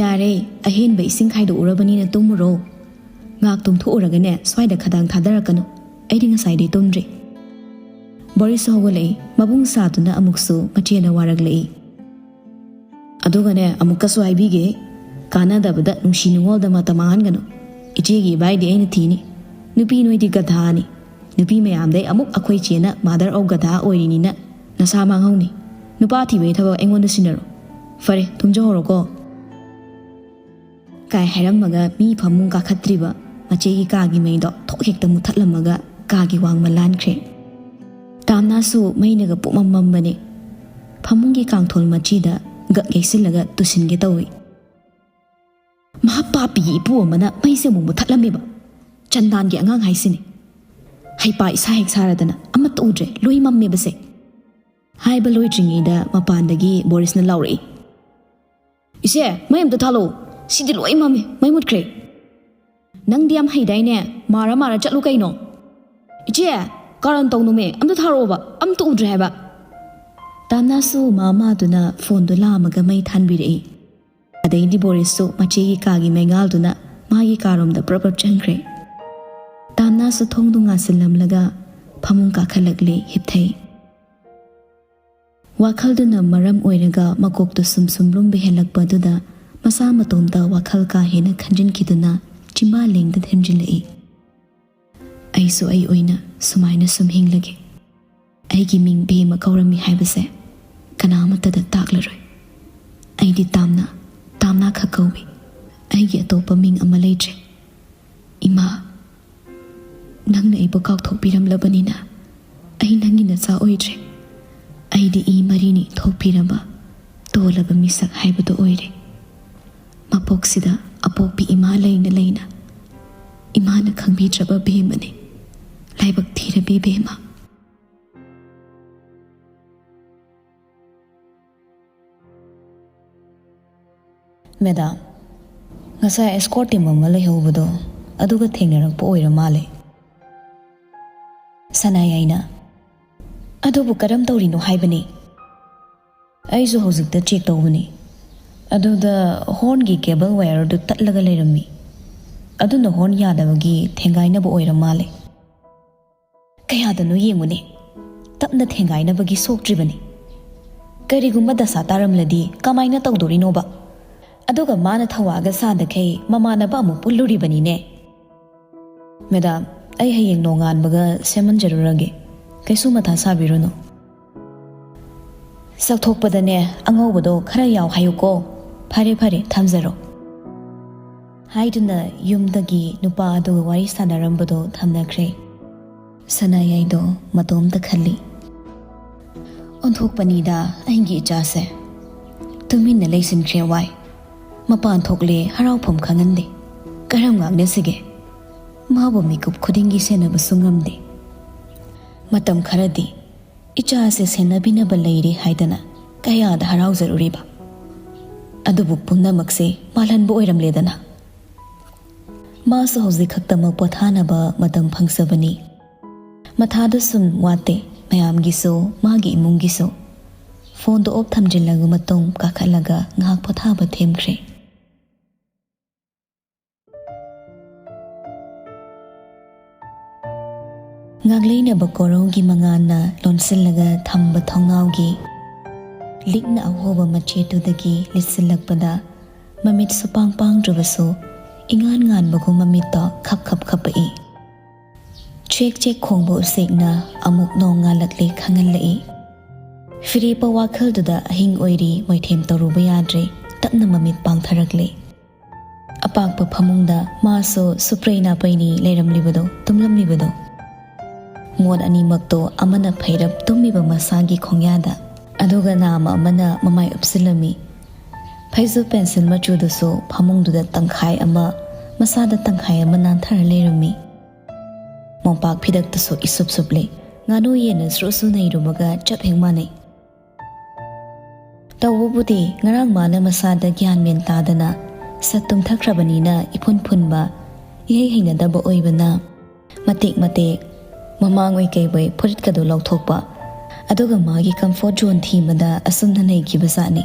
"ꯌꯥꯔꯦ, ꯑꯍꯦꯟꯕ ꯏꯁꯤꯡ ꯈꯥꯏꯗꯣꯛꯎꯔꯕꯅꯤꯅ ꯇꯨꯝꯃꯨꯔꯣ꯫ ꯉꯥꯛ ꯇꯨꯝꯊꯣꯛꯎꯔꯒꯅꯦ, ꯁ꯭ꯋꯥꯏꯗ ꯈꯗꯥꯡ ꯊꯥꯗꯔꯛꯀꯅꯨ꯫ ꯑꯩꯗꯤ ꯉꯁꯥꯏꯗꯩ ꯇꯨꯝꯗ꯭ꯔꯤ꯫" ꯕꯣꯔꯤꯁꯁꯨ ꯍꯧꯒꯠꯂꯛꯏ꯫ ꯃꯕꯨꯡ ꯁꯥꯗꯨꯅ ꯑꯃꯨꯛꯁꯨ ꯃꯆꯦꯗ ꯋꯥꯔꯛꯂꯛꯏ꯫ "ꯑꯗꯨꯒꯅꯦ, ꯑꯃꯨꯛꯀꯁꯨ ꯍꯥꯏꯕꯤꯒꯦ, ꯀꯥꯟꯅꯗꯕꯗ ꯅꯨꯡꯁꯤ ꯅꯨꯡꯉꯣꯜꯗ ꯃꯇꯝ ꯃꯥꯡꯍꯟꯒꯅꯨ꯫ ꯏꯆꯦꯒꯤ ꯏꯕꯥꯏꯗꯤ ꯑꯩꯅ ꯊꯤꯅꯤ꯫ ꯅꯨꯄꯤ ꯅꯣꯏꯗꯤ ꯒꯙꯥꯅꯤ꯫ ꯅꯨꯄꯤ ꯃꯌꯥꯝꯗꯩ ꯑꯃꯨꯛ ꯑꯩꯈꯣꯏ ꯆꯦꯅ mother of ꯒꯙꯥ ꯑꯣꯏꯔꯤꯅꯤꯅ ꯅꯁꯥ ꯃꯥꯡꯍꯧꯅꯤ꯫ ꯅꯨꯄꯥ ꯊꯤꯕꯒꯤ ꯊꯕꯛ ꯑꯩꯉꯣꯟꯗ ꯁꯤꯟꯅꯔꯣ꯫ ꯐꯔꯦ, ꯇꯨꯝꯖꯍꯧꯔꯣꯀꯣ꯫" ꯀꯥꯏ ꯍꯥꯏꯔꯝꯃꯒ ꯃꯤ ꯐꯃꯨꯡ ꯀꯥꯈꯠꯇ꯭ꯔꯤꯕ ꯃꯆꯦꯒꯤ ꯀꯥꯒꯤ ꯃꯩꯗꯣ ꯊꯣꯛ ꯍꯦꯛꯇ ꯃꯨꯊꯠꯂꯝꯃꯒ ꯀꯥꯒꯤ ꯋꯥꯡꯃ ꯂꯥꯟꯈ꯭ꯔꯦ꯫ ꯇꯥꯝꯅꯥꯁꯨ ꯃꯩꯅꯒ ꯄꯨꯡꯃꯝ ꯃꯝꯕꯅꯦ꯫ ꯐꯃꯨꯡꯒꯤ ꯀꯥꯡꯊꯣꯜ ꯃꯆꯤꯗ ꯒꯛ ꯌꯩꯁꯤꯜꯂꯒ ꯇꯨꯁꯤꯟꯒꯦ ꯇꯧꯏ꯫ ꯃꯍꯥ ꯄꯥꯄꯤꯒꯤ ꯏꯄꯨ ꯑꯃꯅ ꯃꯩꯁꯦ ꯑꯃꯨꯛ ꯃꯨꯊꯠꯂꯝꯃꯦꯕ꯫ ꯆꯟꯗꯥꯟꯒꯤ ꯑꯉꯥꯡ ꯍꯥꯏꯁꯤꯅꯤ꯫ ꯍꯩꯄꯥ ꯏꯁꯥ ꯍꯦꯛ ꯁꯥꯔꯗꯅ ꯑꯃꯠꯇ ꯎꯗ꯭ꯔꯦ, ꯂꯣꯏ ꯃꯝꯃꯦꯕꯁꯦ꯫ ꯍꯥꯏꯕ ꯂꯣꯏꯗ꯭ꯔꯤꯉꯩꯗ ꯃꯄꯥꯟꯗꯒꯤ ꯕꯣꯔꯤꯁꯅ ꯂꯥꯎꯔꯛꯏ, "ꯏꯆꯦ, ꯃꯩ ꯑꯝꯇ ꯊꯥꯜꯂꯛꯑꯣ, ꯁꯤꯗꯤ ꯂꯣꯏ ꯃꯝꯃꯦ, ꯃꯩ ꯃꯨꯠꯈ꯭ꯔꯦ꯫ ꯅꯪꯗꯤ ꯌꯥꯝ ꯍꯩꯗꯥꯏꯅꯦ, ꯃꯥꯔ ꯃꯥꯔ ꯆꯠꯂꯨ ꯀꯩꯅꯣ꯫ ꯏꯆꯦ, ꯀꯥꯔꯟ ꯇꯧꯅꯨꯃꯦ, ꯑꯝꯇ ꯊꯥꯔꯛꯑꯣꯕ, ꯑꯝꯇ ꯎꯗ꯭ꯔꯦ ꯍꯥꯏꯕ"꯫ ꯇꯥꯝꯅꯥꯁꯨ ꯃꯥ ꯃꯥꯗꯨꯅ ꯐꯣꯟꯗꯣ ꯂꯥꯝꯃꯒ ꯃꯩ ꯊꯥꯟꯕꯤꯔꯛꯏ꯫ ꯑꯗꯩꯗꯤ ꯕꯣꯔꯤꯁꯁꯨ ꯃꯆꯦꯒꯤ ꯀꯥꯒꯤ ꯃꯩꯉꯥꯜꯗꯨꯅ ꯃꯥꯒꯤ ꯀꯥꯔꯣꯝꯗ ꯄ꯭ꯔꯞ ꯄ꯭ꯔꯞ ꯆꯪꯈ꯭ꯔꯦ꯫ ꯇꯥꯝꯅꯥꯁꯨ ꯊꯣꯡꯗꯨ ꯉꯥꯁꯤꯜꯂꯝꯂꯒ ꯐꯃꯨꯡ ꯀꯥꯈꯠꯂꯛꯂꯦ, ꯍꯤꯞꯊꯩ꯫ ꯋꯥꯈꯜꯗꯨꯅ ꯃꯔꯝ ꯑꯣꯏꯔꯒ ꯃꯀꯣꯛꯇ ꯁꯨꯝ ꯁꯨꯝ ꯂꯨꯝꯕ ꯍꯦꯜꯂꯛꯄ ꯑꯗꯨꯗ ꯃꯁꯥ ꯃꯇꯣꯝꯇ ꯋꯥꯈꯜ ꯀꯥ ꯍꯦꯟꯅ ꯈꯟꯖꯤꯟꯈꯤꯗꯨꯅ ꯆꯤꯝꯕꯥꯜ ꯂꯦꯡꯗ ꯊꯦꯝꯖꯤꯜꯂꯛꯏ꯫ "ꯑꯩꯁꯨ ꯑꯩ ꯑꯣꯏꯅ ꯁꯨꯃꯥꯏꯅ ꯁꯨꯝ ꯍꯤꯡꯂꯒꯦ꯫ ꯑꯩꯒꯤ ꯃꯤꯡ ꯕꯦꯝꯃ ꯀꯧꯔꯝꯃꯤ ꯍꯥꯏꯕꯁꯦ ꯀꯅꯥ ꯑꯃꯠꯇꯗ ꯇꯥꯛꯂꯔꯣꯏ꯫ ꯑꯩꯗꯤ ꯇꯥꯝꯅ, ꯇꯥꯝꯅ ꯈꯛ ꯀꯧꯏ꯫ ꯑꯩꯒꯤ ꯑꯇꯣꯞꯄ ꯃꯤꯡ ꯑꯃ ꯂꯩꯇ꯭ꯔꯦ꯫ ꯏꯃꯥ, ꯅꯪꯅ ꯑꯩꯕꯨ ꯀꯥꯎꯊꯣꯛꯄꯤꯔꯝꯂꯕꯅꯤꯅ ꯑꯩ ꯅꯪꯒꯤ ꯅꯆꯥ ꯑꯣꯏꯗ꯭ꯔꯦ꯫ ꯑꯩꯗꯤ ꯏ ꯃꯔꯤꯅꯤ ꯊꯣꯛꯄꯤꯔꯕ, ꯇꯣꯜꯂꯕ ꯃꯤꯁꯛ ꯍꯥꯏꯕꯗꯨ ꯑꯣꯏꯔꯦ꯫ ꯃꯄꯣꯛꯁꯤꯗ ꯑꯄꯣꯛꯄꯤ ꯏꯃꯥ ꯂꯩꯅ ꯂꯩꯅ ꯏꯃꯥꯅ ꯈꯪꯕꯤꯗ꯭ꯔꯕ ꯕꯦꯝꯃꯅꯤ꯫ ꯂꯥꯏꯕꯛ ꯊꯤꯔꯕꯤ ꯕꯦꯝꯃ"꯫ "ꯃꯦꯗꯥꯝ, ꯉꯁꯥꯏ ꯑꯦꯁꯀꯣꯔꯠ ꯇꯤꯝ ꯑꯃ ꯂꯩꯍꯧꯕꯗꯣ ꯑꯗꯨꯒ ꯊꯦꯡꯅꯔꯛꯄ ꯑꯣꯏꯔ ꯃꯥꯜꯂꯦ"꯫ ꯁꯅꯥꯌꯥꯏꯅ, "ꯑꯗꯨꯕꯨ ꯀꯔꯝ ꯇꯧꯔꯤꯅꯣ ꯍꯥꯏꯕꯅꯤ? ꯑꯩꯁꯨ ꯍꯧꯖꯤꯛꯇ ꯆꯦꯛ ꯇꯧꯕꯅꯤ꯫ ꯑꯗꯨꯗ ꯍꯣꯔꯟꯒꯤ ꯀꯦꯕꯜ ꯋꯥꯌꯔꯗꯨ ꯇꯠꯂꯒ ꯂꯩꯔꯝꯃꯤ꯫ ꯑꯗꯨꯅ ꯍꯣꯔꯟ ꯌꯥꯗꯕꯒꯤ ꯊꯦꯡꯒꯥꯏꯅꯕ ꯑꯣꯏꯔ ꯃꯥꯜꯂꯦ"꯫ "ꯀꯌꯥꯗꯅꯣ ꯌꯦꯡꯉꯨꯅꯦ, ꯇꯞꯅ ꯊꯦꯡꯒꯥꯏꯅꯕꯒꯤ ꯁꯣꯛꯇ꯭ꯔꯤꯕꯅꯤ꯫ ꯀꯔꯤꯒꯨꯝꯕ ꯗꯁꯥ ꯇꯥꯔꯝꯂꯗꯤ ꯀꯃꯥꯏꯅ ꯇꯧꯗꯣꯔꯤꯅꯣꯕ? ꯑꯗꯨꯒ ꯃꯥꯅ ꯊꯧꯋꯥꯒ ꯁꯥꯗꯈꯩ ꯃꯃꯥꯟꯅꯕ ꯑꯃꯨꯛ ꯄꯨꯜꯂꯨꯔꯤꯕꯅꯤꯅꯦ"꯫ "ꯃꯦꯗꯥꯝ, ꯑꯩ ꯍꯌꯦꯡ ꯅꯣꯡꯉꯥꯟꯕꯒ ꯁꯦꯝꯍꯟꯖꯔꯨꯔꯒꯦ, ꯀꯩꯁꯨ ꯃꯊꯥ ꯁꯥꯕꯤꯔꯨꯅꯨ"꯫ "ꯆꯥꯛꯊꯣꯛꯄꯗꯅꯦ, ꯑꯉꯧꯕꯗꯣ ꯈꯔ ꯌꯥꯎ ꯍꯥꯏꯌꯨꯀꯣ"꯫ "ꯐꯔꯦ, ꯐꯔꯦ, ꯊꯝꯖꯔꯣ"꯫ ꯍꯥꯏꯗꯨꯅ ꯌꯨꯝꯗꯒꯤ ꯅꯨꯄꯥ ꯑꯗꯨꯒ ꯋꯥꯔꯤ ꯁꯥꯟꯅꯔꯝꯕꯗꯣ ꯊꯝꯅꯈ꯭ꯔꯦ꯫ ꯁꯅꯥꯌꯥꯏꯗꯣ ꯃꯇꯣꯝꯇ ꯈꯜꯂꯤ, "ꯑꯣꯟꯊꯣꯛꯄꯅꯤꯗ ꯑꯩꯒꯤ ꯏꯆꯥꯁꯦ꯫ ꯇꯨꯃꯤꯟꯅ ꯂꯩꯁꯤꯟꯈ꯭ꯔꯦ ꯋꯥꯏ"꯫ ꯃꯄꯥꯟ ꯊꯣꯛꯂꯦ, ꯍꯔꯥꯎꯐꯝ ꯈꯪꯍꯟꯗꯦ꯫ ꯀꯔꯝ ꯉꯥꯡꯅꯁꯤꯒꯦ? ꯃꯥꯕꯨ ꯃꯤꯀꯨꯞ ꯈꯨꯗꯤꯡꯒꯤ ꯁꯦꯟꯅꯕꯁꯨ ꯉꯝꯗꯦ꯫ ꯃꯇꯝ ꯈꯔꯗꯤ ꯏꯆꯥꯁꯦ ꯁꯦꯟꯅꯕꯤꯅꯕ ꯂꯩꯔꯦ ꯍꯥꯏꯗꯅ ꯀꯌꯥꯗ ꯍꯔꯥꯎꯖꯔꯨꯔꯤꯕ꯫ ꯑꯗꯨꯕꯨ ꯄꯨꯝꯅꯃꯛꯁꯦ ꯃꯥꯜꯍꯟꯕ ꯑꯣꯏꯔꯝꯂꯦꯗꯅ꯫ ꯃꯥꯁꯨ ꯍꯧꯖꯤꯛ ꯈꯛꯇꯃꯛ ꯄꯣꯊꯥꯅꯕ ꯃꯇꯝ ꯐꯪꯖꯕꯅꯤ꯫ ꯃꯊꯥꯗ ꯁꯨꯝ ꯋꯥꯠꯇꯦ, ꯃꯌꯥꯝꯒꯤꯁꯨ, ꯃꯥꯒꯤ ꯏꯃꯨꯡꯒꯤꯁꯨ꯫ ꯐꯣꯟꯗꯣ ꯑꯣꯐ ꯊꯝꯖꯤꯜꯂꯒ ꯃꯇꯨꯡ ꯀꯥꯈꯠꯂꯒ ꯉꯥꯏꯍꯥꯛ ꯄꯣꯊꯥꯕ ꯊꯦꯝꯈ꯭ꯔꯦ꯫ ꯉꯥꯛꯂꯩꯅꯕ ꯀꯣꯔꯧꯒꯤ ꯃꯉꯥꯜꯅ ꯂꯣꯟꯁꯤꯜꯂꯒ ꯊꯝꯕ ꯊꯣꯡꯅꯥꯎꯒꯤ ꯂꯤꯛꯅ ꯑꯍꯣꯕ ꯃꯆꯦꯠꯇꯨꯗꯒꯤ ꯂꯤꯠꯁꯤꯜꯂꯛꯄꯗ, ꯃꯃꯤꯠ ꯁꯨꯄꯥꯡ ꯄꯥꯡꯗ꯭ꯔꯕꯁꯨ ꯏꯉꯥꯟ ꯉꯥꯟꯕꯒꯨꯝ ꯃꯃꯤꯠꯇꯣ ꯈꯞ ꯈꯞ ꯈꯞꯄꯛꯏ꯫ ꯆꯦꯛ ꯆꯦꯛ ꯈꯣꯡꯕ ꯎꯆꯦꯛꯅ ꯑꯃꯨꯛ ꯅꯣꯡ ꯉꯥꯜꯂꯛꯂꯦ ꯈꯪꯍꯜꯂꯛꯏ꯫ ꯐꯤꯔꯦꯞꯄ ꯋꯥꯈꯜꯗꯨꯗ ꯑꯍꯤꯡ ꯑꯣꯏꯔꯤ ꯃꯣꯏꯊꯦꯝ ꯇꯧꯔꯨꯕ ꯌꯥꯗ꯭ꯔꯦ, ꯇꯞꯅ ꯃꯃꯤꯠ ꯄꯥꯡꯊꯔꯛꯂꯦ꯫ ꯑꯄꯥꯛꯄ ꯐꯃꯨꯡꯗ ꯃꯥꯁꯨ ꯁꯨꯄ꯭ꯔꯩ ꯅꯥꯄꯩꯅꯤ ꯂꯩꯔꯝꯂꯤꯕꯗꯣ, ꯇꯨꯝꯂꯝꯂꯤꯕꯗꯣ꯫ ꯃꯣꯠ ꯑꯅꯤꯃꯛꯇꯣ ꯑꯃꯅ ꯐꯩꯔꯞ ꯇꯨꯝꯃꯤꯕ ꯃꯁꯥꯒꯤ ꯈꯣꯡꯌꯥꯗ, ꯑꯗꯨꯒ ꯅꯥꯃ ꯑꯃꯅ ꯃꯃꯥꯏ ꯎꯞꯁꯤꯜꯂꯝꯃꯤ꯫ ꯐꯩꯖꯨꯞ ꯄꯦꯟꯁꯤꯜ ꯃꯆꯨꯗꯨꯁꯨ ꯐꯃꯨꯡꯗꯨꯗ ꯇꯪꯈꯥꯏ ꯑꯃ, ꯃꯁꯥꯗ ꯇꯪꯈꯥꯏ ꯑꯃ ꯅꯥꯟꯊꯔ ꯂꯩꯔꯝꯃꯤ꯫ ꯃꯣꯝꯄꯥꯛ ꯐꯤꯗꯛꯇꯨꯁꯨ ꯏꯁꯨꯞ ꯁꯨꯞꯂꯤ꯫ ꯉꯥꯅꯨ ꯌꯦꯟꯅ ꯁ꯭ꯔꯨ ꯁ꯭ꯔꯨ ꯅꯩꯔꯨꯕꯒ ꯆꯞ ꯍꯦꯛ ꯃꯥꯟꯅꯩ꯫ ꯇꯧꯕꯕꯨꯗꯤ ꯉꯔꯥꯡ ꯃꯥꯅ ꯃꯁꯥꯗ ꯒ꯭ꯌꯥꯟ ꯃꯦꯟ ꯇꯥꯗꯅ ꯁꯠ ꯇꯨꯝꯊꯈ꯭ꯔꯕꯅꯤꯅ ꯏꯐꯨꯟ ꯐꯨꯟꯕ, ꯏꯍꯩ ꯍꯩꯅꯗꯕ ꯑꯣꯏꯕꯅ ꯃꯇꯦꯛ ꯃꯇꯦꯛ ꯃꯃꯥꯡ ꯑꯣꯏ ꯀꯩ ꯑꯣꯏ ꯐꯨꯔꯤꯠꯀꯗꯣ ꯂꯧꯊꯣꯛꯄ, ꯑꯗꯨꯒ ꯃꯥꯒꯤ ꯀꯝꯐꯣꯔꯠ ꯖꯣꯟ ꯊꯤꯕꯗ ꯑꯁꯨꯝꯅ ꯅꯩꯈꯤꯕꯖꯥꯠꯅꯤ꯫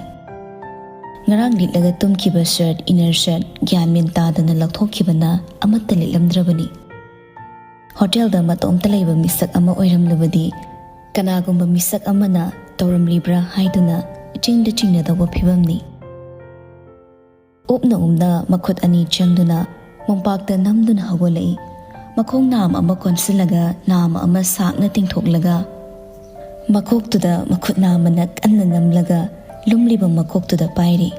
ꯉꯔꯥꯡ ꯂꯤꯠꯂꯒ ꯇꯨꯝꯈꯤꯕ ꯁꯔꯠ, ꯏꯅꯔ ꯁꯔꯠ ꯒ꯭ꯌꯥꯟ ꯃꯦꯟ ꯇꯥꯗꯅ ꯂꯧꯊꯣꯛꯈꯤꯕꯅ ꯑꯃꯠꯇ ꯂꯤꯠꯂꯝꯗ꯭ꯔꯕꯅꯤ꯫ ꯍꯣꯇꯦꯜꯗ ꯃꯇꯣꯝꯇ ꯂꯩꯕ ꯃꯤꯁꯛ ꯑꯃ ꯑꯣꯏꯔꯝꯂꯕꯗꯤ ꯀꯅꯥꯒꯨꯝꯕ ꯃꯤꯁꯛ ꯑꯃꯅ ꯇꯧꯔꯝꯂꯤꯕ꯭ꯔꯥ ꯍꯥꯏꯗꯨꯅ ꯏꯆꯤꯡꯗ ꯆꯤꯡꯅꯗꯧꯕ ꯐꯤꯕꯝꯅꯤ꯫ ꯎꯞꯅ ꯎꯞꯅ ꯃꯈꯨꯠ ꯑꯅꯤ ꯆꯪꯗꯨꯅ ꯃꯣꯝꯄꯥꯛꯇ ꯅꯝꯗꯨꯅ ꯍꯧꯒꯠꯂꯛꯏ꯫ ꯃꯈꯣꯡ ꯅꯥꯝ ꯑꯃ ꯀꯣꯟꯁꯤꯜꯂꯒ ꯅꯥꯝ ꯑꯃ ꯁꯥꯡꯅ ꯇꯤꯡꯊꯣꯛꯂꯒ ꯃꯀꯣꯛꯇꯨꯗ ꯃꯈꯨꯠ ꯅꯥꯝꯃꯅ ꯀꯟꯅ ꯅꯝꯂꯒ ꯂꯨꯝꯂꯤꯕ ꯃꯀꯣꯛꯇꯨꯗ ꯄꯥꯏꯔꯤ꯫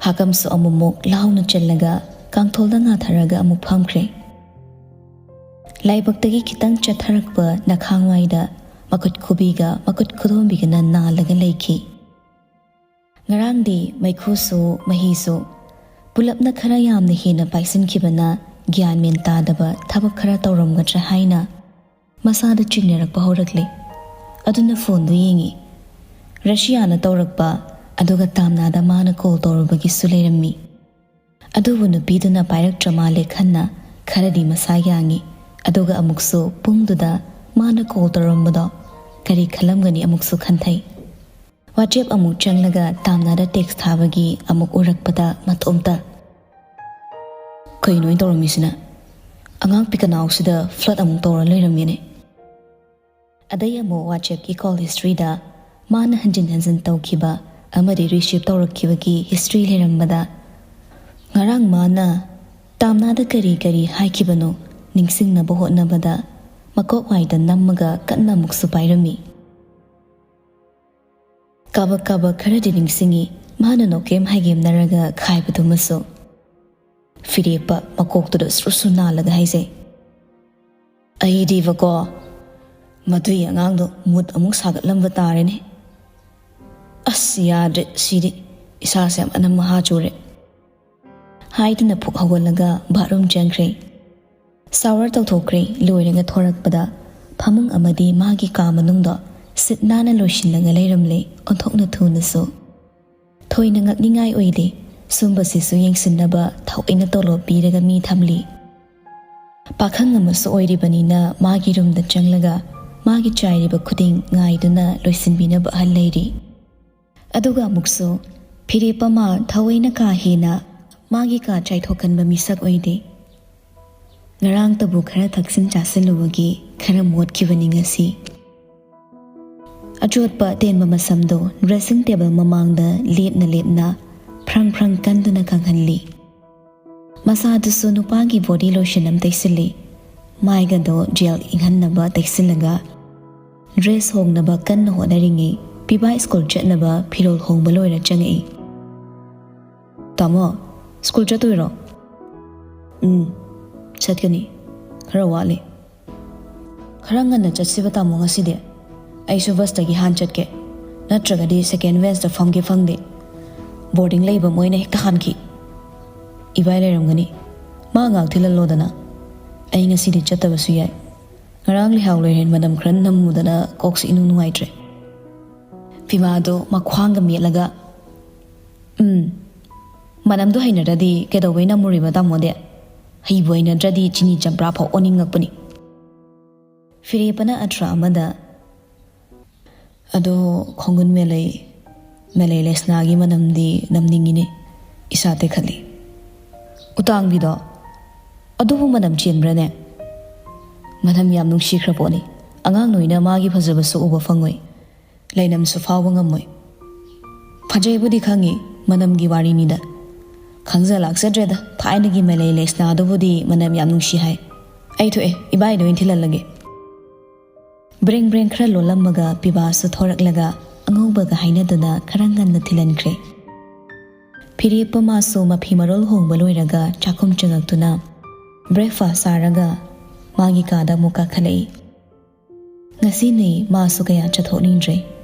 ꯍꯥꯀꯝꯁꯨ ꯑꯃꯨꯛꯃꯨꯛ ꯂꯥꯎꯅ ꯆꯜꯂꯒ ꯀꯥꯡꯊꯣꯜꯗ ꯉꯥꯊꯔꯒ ꯑꯃꯨꯛ ꯐꯝꯈ꯭ꯔꯦ꯫ ꯂꯥꯏꯕꯛꯇꯒꯤ ꯈꯤꯇꯪ ꯆꯠꯊꯔꯛꯄ ꯅꯈꯥꯡꯋꯥꯏꯗ ꯃꯈꯨꯠ ꯈꯨꯕꯤꯒ ꯃꯈꯨꯠ ꯈꯨꯗꯣꯝꯕꯤꯒꯅ ꯅꯥꯜꯂꯒ ꯂꯩꯈꯤ꯫ ꯉꯔꯥꯡꯗꯤ ꯃꯩꯈꯨꯁꯨ ꯃꯍꯤꯁꯨ ꯄꯨꯂꯞꯅ ꯈꯔ ꯌꯥꯝꯅ ꯍꯦꯟꯅ ꯄꯥꯏꯁꯤꯟꯈꯤꯕꯅ ꯒ꯭ꯌꯥꯟ ꯃꯦꯟ ꯇꯥꯗꯕ ꯊꯕꯛ ꯈꯔ ꯇꯧꯔꯝꯒꯗ꯭ꯔꯥ ꯍꯥꯏꯅ ꯃꯁꯥꯗ ꯆꯤꯡꯅꯔꯛꯄ ꯍꯧꯔꯛꯂꯦ꯫ ꯑꯗꯨꯅ ꯐꯣꯟꯗꯨ ꯌꯦꯡꯉꯤ꯫ ꯔꯁꯤꯌꯥꯅ ꯇꯧꯔꯛꯄ, ꯑꯗꯨꯒ ꯇꯥꯝꯅꯥꯗ ꯃꯥꯅ ꯀꯣꯜ ꯇꯧꯔꯨꯕꯒꯤꯁꯨ ꯂꯩꯔꯝꯃꯤ꯫ ꯑꯗꯨꯕꯨ ꯅꯨꯄꯤꯗꯨꯅ ꯄꯥꯏꯔꯛꯇ꯭ꯔ ꯃꯥꯜꯂꯦ ꯈꯟꯅ ꯈꯔꯗꯤ ꯃꯁꯥ ꯌꯥꯡꯉꯤ꯫ ꯑꯗꯨꯒ ꯑꯃꯨꯛꯁꯨ ꯄꯨꯡꯗꯨꯗ ꯃꯥꯅ ꯀꯣꯜ ꯇꯧꯔꯝꯕꯗꯣ ꯀꯔꯤ ꯈꯜꯂꯝꯒꯅꯤ ꯑꯃꯨꯛꯁꯨ ꯈꯟꯊꯩ꯫ ꯋꯥꯆꯦꯞ ꯑꯃꯨꯛ ꯆꯪꯂꯒ ꯇꯥꯝꯅꯥꯗ ꯇꯦꯛꯁ ꯊꯥꯕꯒꯤ ꯑꯃꯨꯛ ꯎꯔꯛꯄꯗ ꯃꯇꯣꯝꯇ, "ꯀꯩꯅꯣ ꯑꯩꯅ ꯇꯧꯔꯝꯃꯤꯁꯤꯅ? ꯑꯉꯥꯡ ꯄꯤꯀꯅꯥꯎꯁꯤꯗ ꯐ꯭ꯂꯠ ꯑꯃꯨꯛ ꯇꯧꯔ ꯂꯩꯔꯝꯃꯦꯅꯦ"꯫ ꯑꯗꯩ ꯑꯃꯨꯛ ꯋꯥꯆꯦꯞꯀꯤ ꯀꯣꯜ ꯍꯤꯁꯇ꯭ꯔꯤꯗ ꯃꯥꯅ ꯍꯟꯖꯤꯟ ꯍꯟꯖꯤꯟ ꯇꯧꯈꯤꯕ ꯑꯃꯗꯤ ꯔꯤꯁꯤꯞ ꯇꯧꯔꯛꯈꯤꯕꯒꯤ ꯍꯤꯁꯇ꯭ꯔꯤ ꯂꯩꯔꯝꯕꯗ, ꯉꯔꯥꯡ ꯃꯥꯅ ꯇꯥꯝꯅꯥꯗ ꯀꯔꯤ ꯀꯔꯤ ꯍꯥꯏꯈꯤꯕꯅꯣ ꯅꯤꯡꯁꯤꯡꯅꯕ ꯍꯣꯠꯅꯕꯗ ꯃꯀꯣꯛ ꯋꯥꯏꯗ ꯅꯝꯃꯒ ꯀꯟꯅ ꯑꯃꯨꯛꯁꯨ ꯄꯥꯏꯔꯝꯃꯤ꯫ ꯀꯥꯕꯛ ꯀꯥꯕꯛ ꯈꯔꯗꯤ ꯅꯤꯡꯁꯤꯡꯉꯤ, ꯃꯥꯅ ꯅꯣꯀꯦꯝ ꯍꯥꯏꯒꯦꯝꯅꯔꯒ ꯈꯥꯏꯕꯗꯨꯃꯁꯨ꯫ ꯐꯤꯔꯦꯞꯄ ꯃꯀꯣꯛꯇꯨꯗ ꯁ꯭ꯔꯨ ꯁ꯭ꯔꯨ ꯅꯥꯜꯂꯒ ꯍꯥꯏꯖꯩ, "ꯑꯩꯗꯤꯕꯀꯣ, ꯃꯗꯨꯏ ꯑꯉꯥꯡꯗꯣ ꯃꯨꯠ ꯑꯃꯨꯛ ꯁꯥꯒꯠꯂꯝꯕ ꯇꯥꯔꯦꯅꯦ꯫ ꯑꯁ, ꯌꯥꯗ꯭ꯔꯦ ꯁꯤꯗꯤ, ꯏꯁꯥꯁꯦ ꯌꯥꯝ ꯑꯅꯝ ꯑꯍꯥ ꯆꯨꯔꯦ"꯫ ꯍꯥꯏꯗꯨꯅ ꯐꯨꯛ ꯍꯧꯒꯠꯂꯒ ꯕꯥꯠꯔꯨꯝ ꯆꯪꯈ꯭ꯔꯦ꯫ ꯁꯥꯋꯔ ꯇꯧꯊꯣꯛꯈ꯭ꯔꯦ꯫ ꯂꯣꯏꯔꯒ ꯊꯣꯔꯛꯄꯗ ꯐꯃꯨꯡ ꯑꯃꯗꯤ ꯃꯥꯒꯤ ꯀꯥ ꯃꯅꯨꯡꯗꯣ ꯁꯤꯠ ꯅꯥꯟꯅ ꯂꯣꯏꯁꯤꯜꯂꯒ ꯂꯩꯔꯝꯂꯦ, ꯑꯣꯟꯊꯣꯛꯅ ꯊꯨꯅꯁꯨ꯫ ꯊꯣꯏꯅ ꯉꯛꯅꯤꯡꯉꯥꯏ ꯑꯣꯏꯗꯦ꯫ ꯁꯨꯝꯕꯁꯤꯁꯨ ꯌꯦꯡꯁꯤꯟꯅꯕ ꯊꯑꯣꯏꯅ ꯇꯣꯂꯣꯞ ꯄꯤꯔꯒ ꯃꯤ ꯊꯝꯂꯤ꯫ ꯄꯥꯈꯪ ꯑꯃꯁꯨ ꯑꯣꯏꯔꯤꯕꯅꯤꯅ ꯃꯥꯒꯤ ꯔꯨꯝꯗ ꯆꯪꯂꯒ ꯃꯥꯒꯤ ꯆꯥꯏꯔꯤꯕ ꯈꯨꯗꯤꯡ ꯉꯥꯏꯗꯨꯅ ꯂꯣꯏꯁꯤꯟꯕꯤꯅꯕ ꯑꯍꯜ ꯂꯩꯔꯤ꯫ ꯑꯗꯨꯒ ꯑꯃꯨꯛꯁꯨ ꯐꯤꯔꯦꯞ ꯑꯃ ꯊꯑꯣꯏꯅ ꯀꯥ ꯍꯦꯟꯅ ꯃꯥꯒꯤ ꯀꯥ ꯆꯥꯏꯊꯣꯛꯀꯟꯕ ꯃꯤꯁꯛ ꯑꯣꯏꯗꯦ꯫ ꯉꯔꯥꯡꯇꯕꯨ ꯈꯔ ꯊꯛꯆꯤꯟ ꯆꯥꯁꯤꯜꯂꯨꯕꯒꯤ ꯈꯔ ꯃꯣꯠꯈꯤꯕꯅꯤ ꯉꯁꯤ꯫ ꯑꯆꯣꯠꯄ ꯑꯇꯦꯟꯕ ꯃꯁꯝꯗꯣ ꯗ꯭ꯔꯦꯁꯤꯡ ꯇꯦꯕꯜ ꯃꯃꯥꯡꯗ ꯂꯦꯞꯅ ꯂꯦꯞꯅ ꯐ꯭ꯔꯪ ꯐ꯭ꯔꯪ ꯀꯟꯗꯨꯅ ꯀꯪꯍꯜꯂꯤ꯫ ꯃꯁꯥꯗꯨꯁꯨ ꯅꯨꯄꯥꯒꯤ ꯕꯣꯗꯤ ꯂꯣꯁꯟ ꯑꯃ ꯇꯩꯁꯤꯜꯂꯤ꯫ ꯃꯥꯏꯒꯗꯣ ꯖꯦꯜ ꯏꯪꯍꯟꯅꯕ ꯇꯩꯁꯤꯜꯂꯒ ꯗ꯭ꯔꯦꯁ ꯍꯣꯡꯅꯕ ꯀꯟꯅ ꯍꯣꯠꯅꯔꯤꯉꯩ ꯄꯤꯕꯥ ꯁ꯭ꯀꯨꯜ ꯆꯠꯅꯕ ꯐꯤꯔꯣꯜ ꯍꯣꯡꯕ ꯂꯣꯏꯔ ꯆꯪꯉꯛꯏ꯫ "ꯇꯥꯃꯣ, ꯁ꯭ꯀꯨꯜ ꯆꯠꯇꯣꯏꯔꯣ?" "ꯎꯝ, ꯆꯠꯀꯅꯤ꯫ ꯈꯔ ꯋꯥꯠꯂꯤ꯫" "ꯈꯔ ꯉꯟꯅ ꯆꯠꯁꯤꯕ ꯇꯥꯃꯣ ꯉꯁꯤꯗꯤ꯫ ꯑꯩꯁꯨ ꯕꯁꯇꯒꯤ ꯍꯥꯟ ꯆꯠꯀꯦ꯫ ꯅꯠꯇ꯭ꯔꯒꯗꯤ ꯁꯦꯀꯦꯟ ꯕꯦꯟꯁꯇ ꯐꯝꯒꯦ ꯐꯪꯗꯦ꯫ ꯕꯣꯔꯗꯤꯡ ꯂꯩꯕ ꯃꯣꯏꯅ ꯍꯦꯛꯇ ꯍꯥꯟꯈꯤ꯫ "ꯏꯕꯥꯏ ꯂꯩꯔꯝꯒꯅꯤ, ꯃꯥ ꯉꯥꯛ ꯊꯤꯜꯍꯜꯂꯣꯗꯅ꯫ ꯑꯩ ꯉꯁꯤꯗꯤ ꯆꯠꯇꯕꯁꯨ ꯌꯥꯏ꯫ ꯉꯔꯥꯡ ꯂꯩꯍꯥꯎ ꯂꯩꯔꯦꯟ ꯃꯅꯝ ꯈꯔ ꯅꯝꯃꯨꯗꯅ ꯀꯣꯛꯁꯦ ꯏꯅꯨꯡ ꯅꯨꯡꯉꯥꯏꯇ꯭ꯔꯦ"꯫ ꯄꯤꯕꯥꯗꯣ ꯃꯈ꯭ꯋꯥꯡꯒ ꯃꯦꯠꯂꯒ, "ꯎꯝ, ꯃꯅꯝꯗꯣ ꯍꯩꯅꯗ꯭ꯔꯗꯤ ꯀꯩꯗꯧꯕꯩ ꯅꯝꯃꯨꯔꯤꯕ ꯇꯥꯃꯣꯗꯤ? ꯍꯩꯕꯨ ꯍꯩꯅꯗ꯭ꯔꯗꯤ ꯆꯤꯅꯤ ꯆꯝꯄ꯭ꯔꯥ ꯐꯥꯎ ꯑꯣꯟꯅꯤꯡꯉꯛꯄꯅꯤ"꯫ ꯐꯤꯔꯦꯞꯄꯅ ꯑꯊ꯭ꯔ ꯑꯃꯗ, "ꯑꯗꯣ ꯈꯣꯡꯒꯨꯟ ꯃꯦꯂꯩ, ꯃꯦꯂꯩ ꯂꯩꯁꯅꯥꯒꯤ ꯃꯅꯝꯗꯤ ꯅꯝꯅꯤꯡꯉꯤꯅꯦ, ꯏꯁꯥ ꯇꯦꯛꯈꯠꯂꯤ"꯫ ꯎꯇꯥꯡꯕꯤꯗꯣ, "ꯑꯗꯨꯕꯨ ꯃꯅꯝ ꯆꯦꯟꯕ꯭ꯔꯅꯦ? ꯃꯅꯝ ꯌꯥꯝ ꯅꯨꯡꯁꯤꯈ꯭ꯔ ꯄꯣꯠꯅꯤ꯫ ꯑꯉꯥꯡ ꯅꯣꯏꯅ ꯃꯥꯒꯤ ꯐꯖꯕꯁꯨ ꯎꯕ ꯐꯪꯉꯣꯏ, ꯂꯩꯅꯝꯁꯨ ꯐꯥꯎꯕ ꯉꯝꯃꯣꯏ"꯫ "ꯐꯖꯩꯕꯨꯗꯤ ꯈꯪꯉꯤ, ꯃꯅꯝꯒꯤ ꯋꯥꯔꯤꯅꯤꯗ꯫ ꯈꯪꯖ ꯂꯥꯛꯆꯗ꯭ꯔꯦꯗ, ꯊꯥꯏꯅꯒꯤ ꯃꯦꯂꯩ ꯂꯩꯁꯅꯥꯗꯨꯕꯨꯗꯤ ꯃꯅꯝ ꯌꯥꯝ ꯅꯨꯡꯁꯤ ꯍꯥꯏ꯫ ꯑꯩ ꯊꯣꯛꯑꯦ, ꯏꯕꯥꯏꯗ ꯑꯣꯏꯅ ꯊꯤꯜꯍꯜꯂꯒꯦ"꯫ ꯕ꯭ꯔꯦꯡ ꯕ꯭ꯔꯦꯡ ꯈꯔ ꯂꯣꯜꯂꯝꯃꯒ ꯄꯤꯕꯥꯁꯨ ꯊꯣꯔꯛꯂꯒ ꯑꯉꯧꯕꯒ ꯍꯥꯏꯅꯗꯨꯅ ꯈꯔ ꯉꯟꯅ ꯊꯤꯜꯍꯟꯈ꯭ꯔꯦ꯫ ꯐꯤꯔꯦꯞꯄ ꯃꯥꯁꯨ ꯃꯐꯤ ꯃꯔꯣꯜ ꯍꯣꯡꯕ ꯂꯣꯏꯔꯒ ꯆꯥꯛꯈꯨꯝ ꯆꯪꯉꯛꯇꯨꯅ breakfast ꯆꯥꯔꯒ ꯃꯥꯒꯤ ꯀꯥꯗ ꯑꯃꯨꯛ ꯀꯥꯈꯠꯂꯛꯏ꯫ ꯉꯁꯤꯅꯤ ꯃꯥꯁꯨ ꯀꯌꯥ ꯆꯠꯊꯣꯛꯅꯤꯡꯗ꯭ꯔꯦ꯫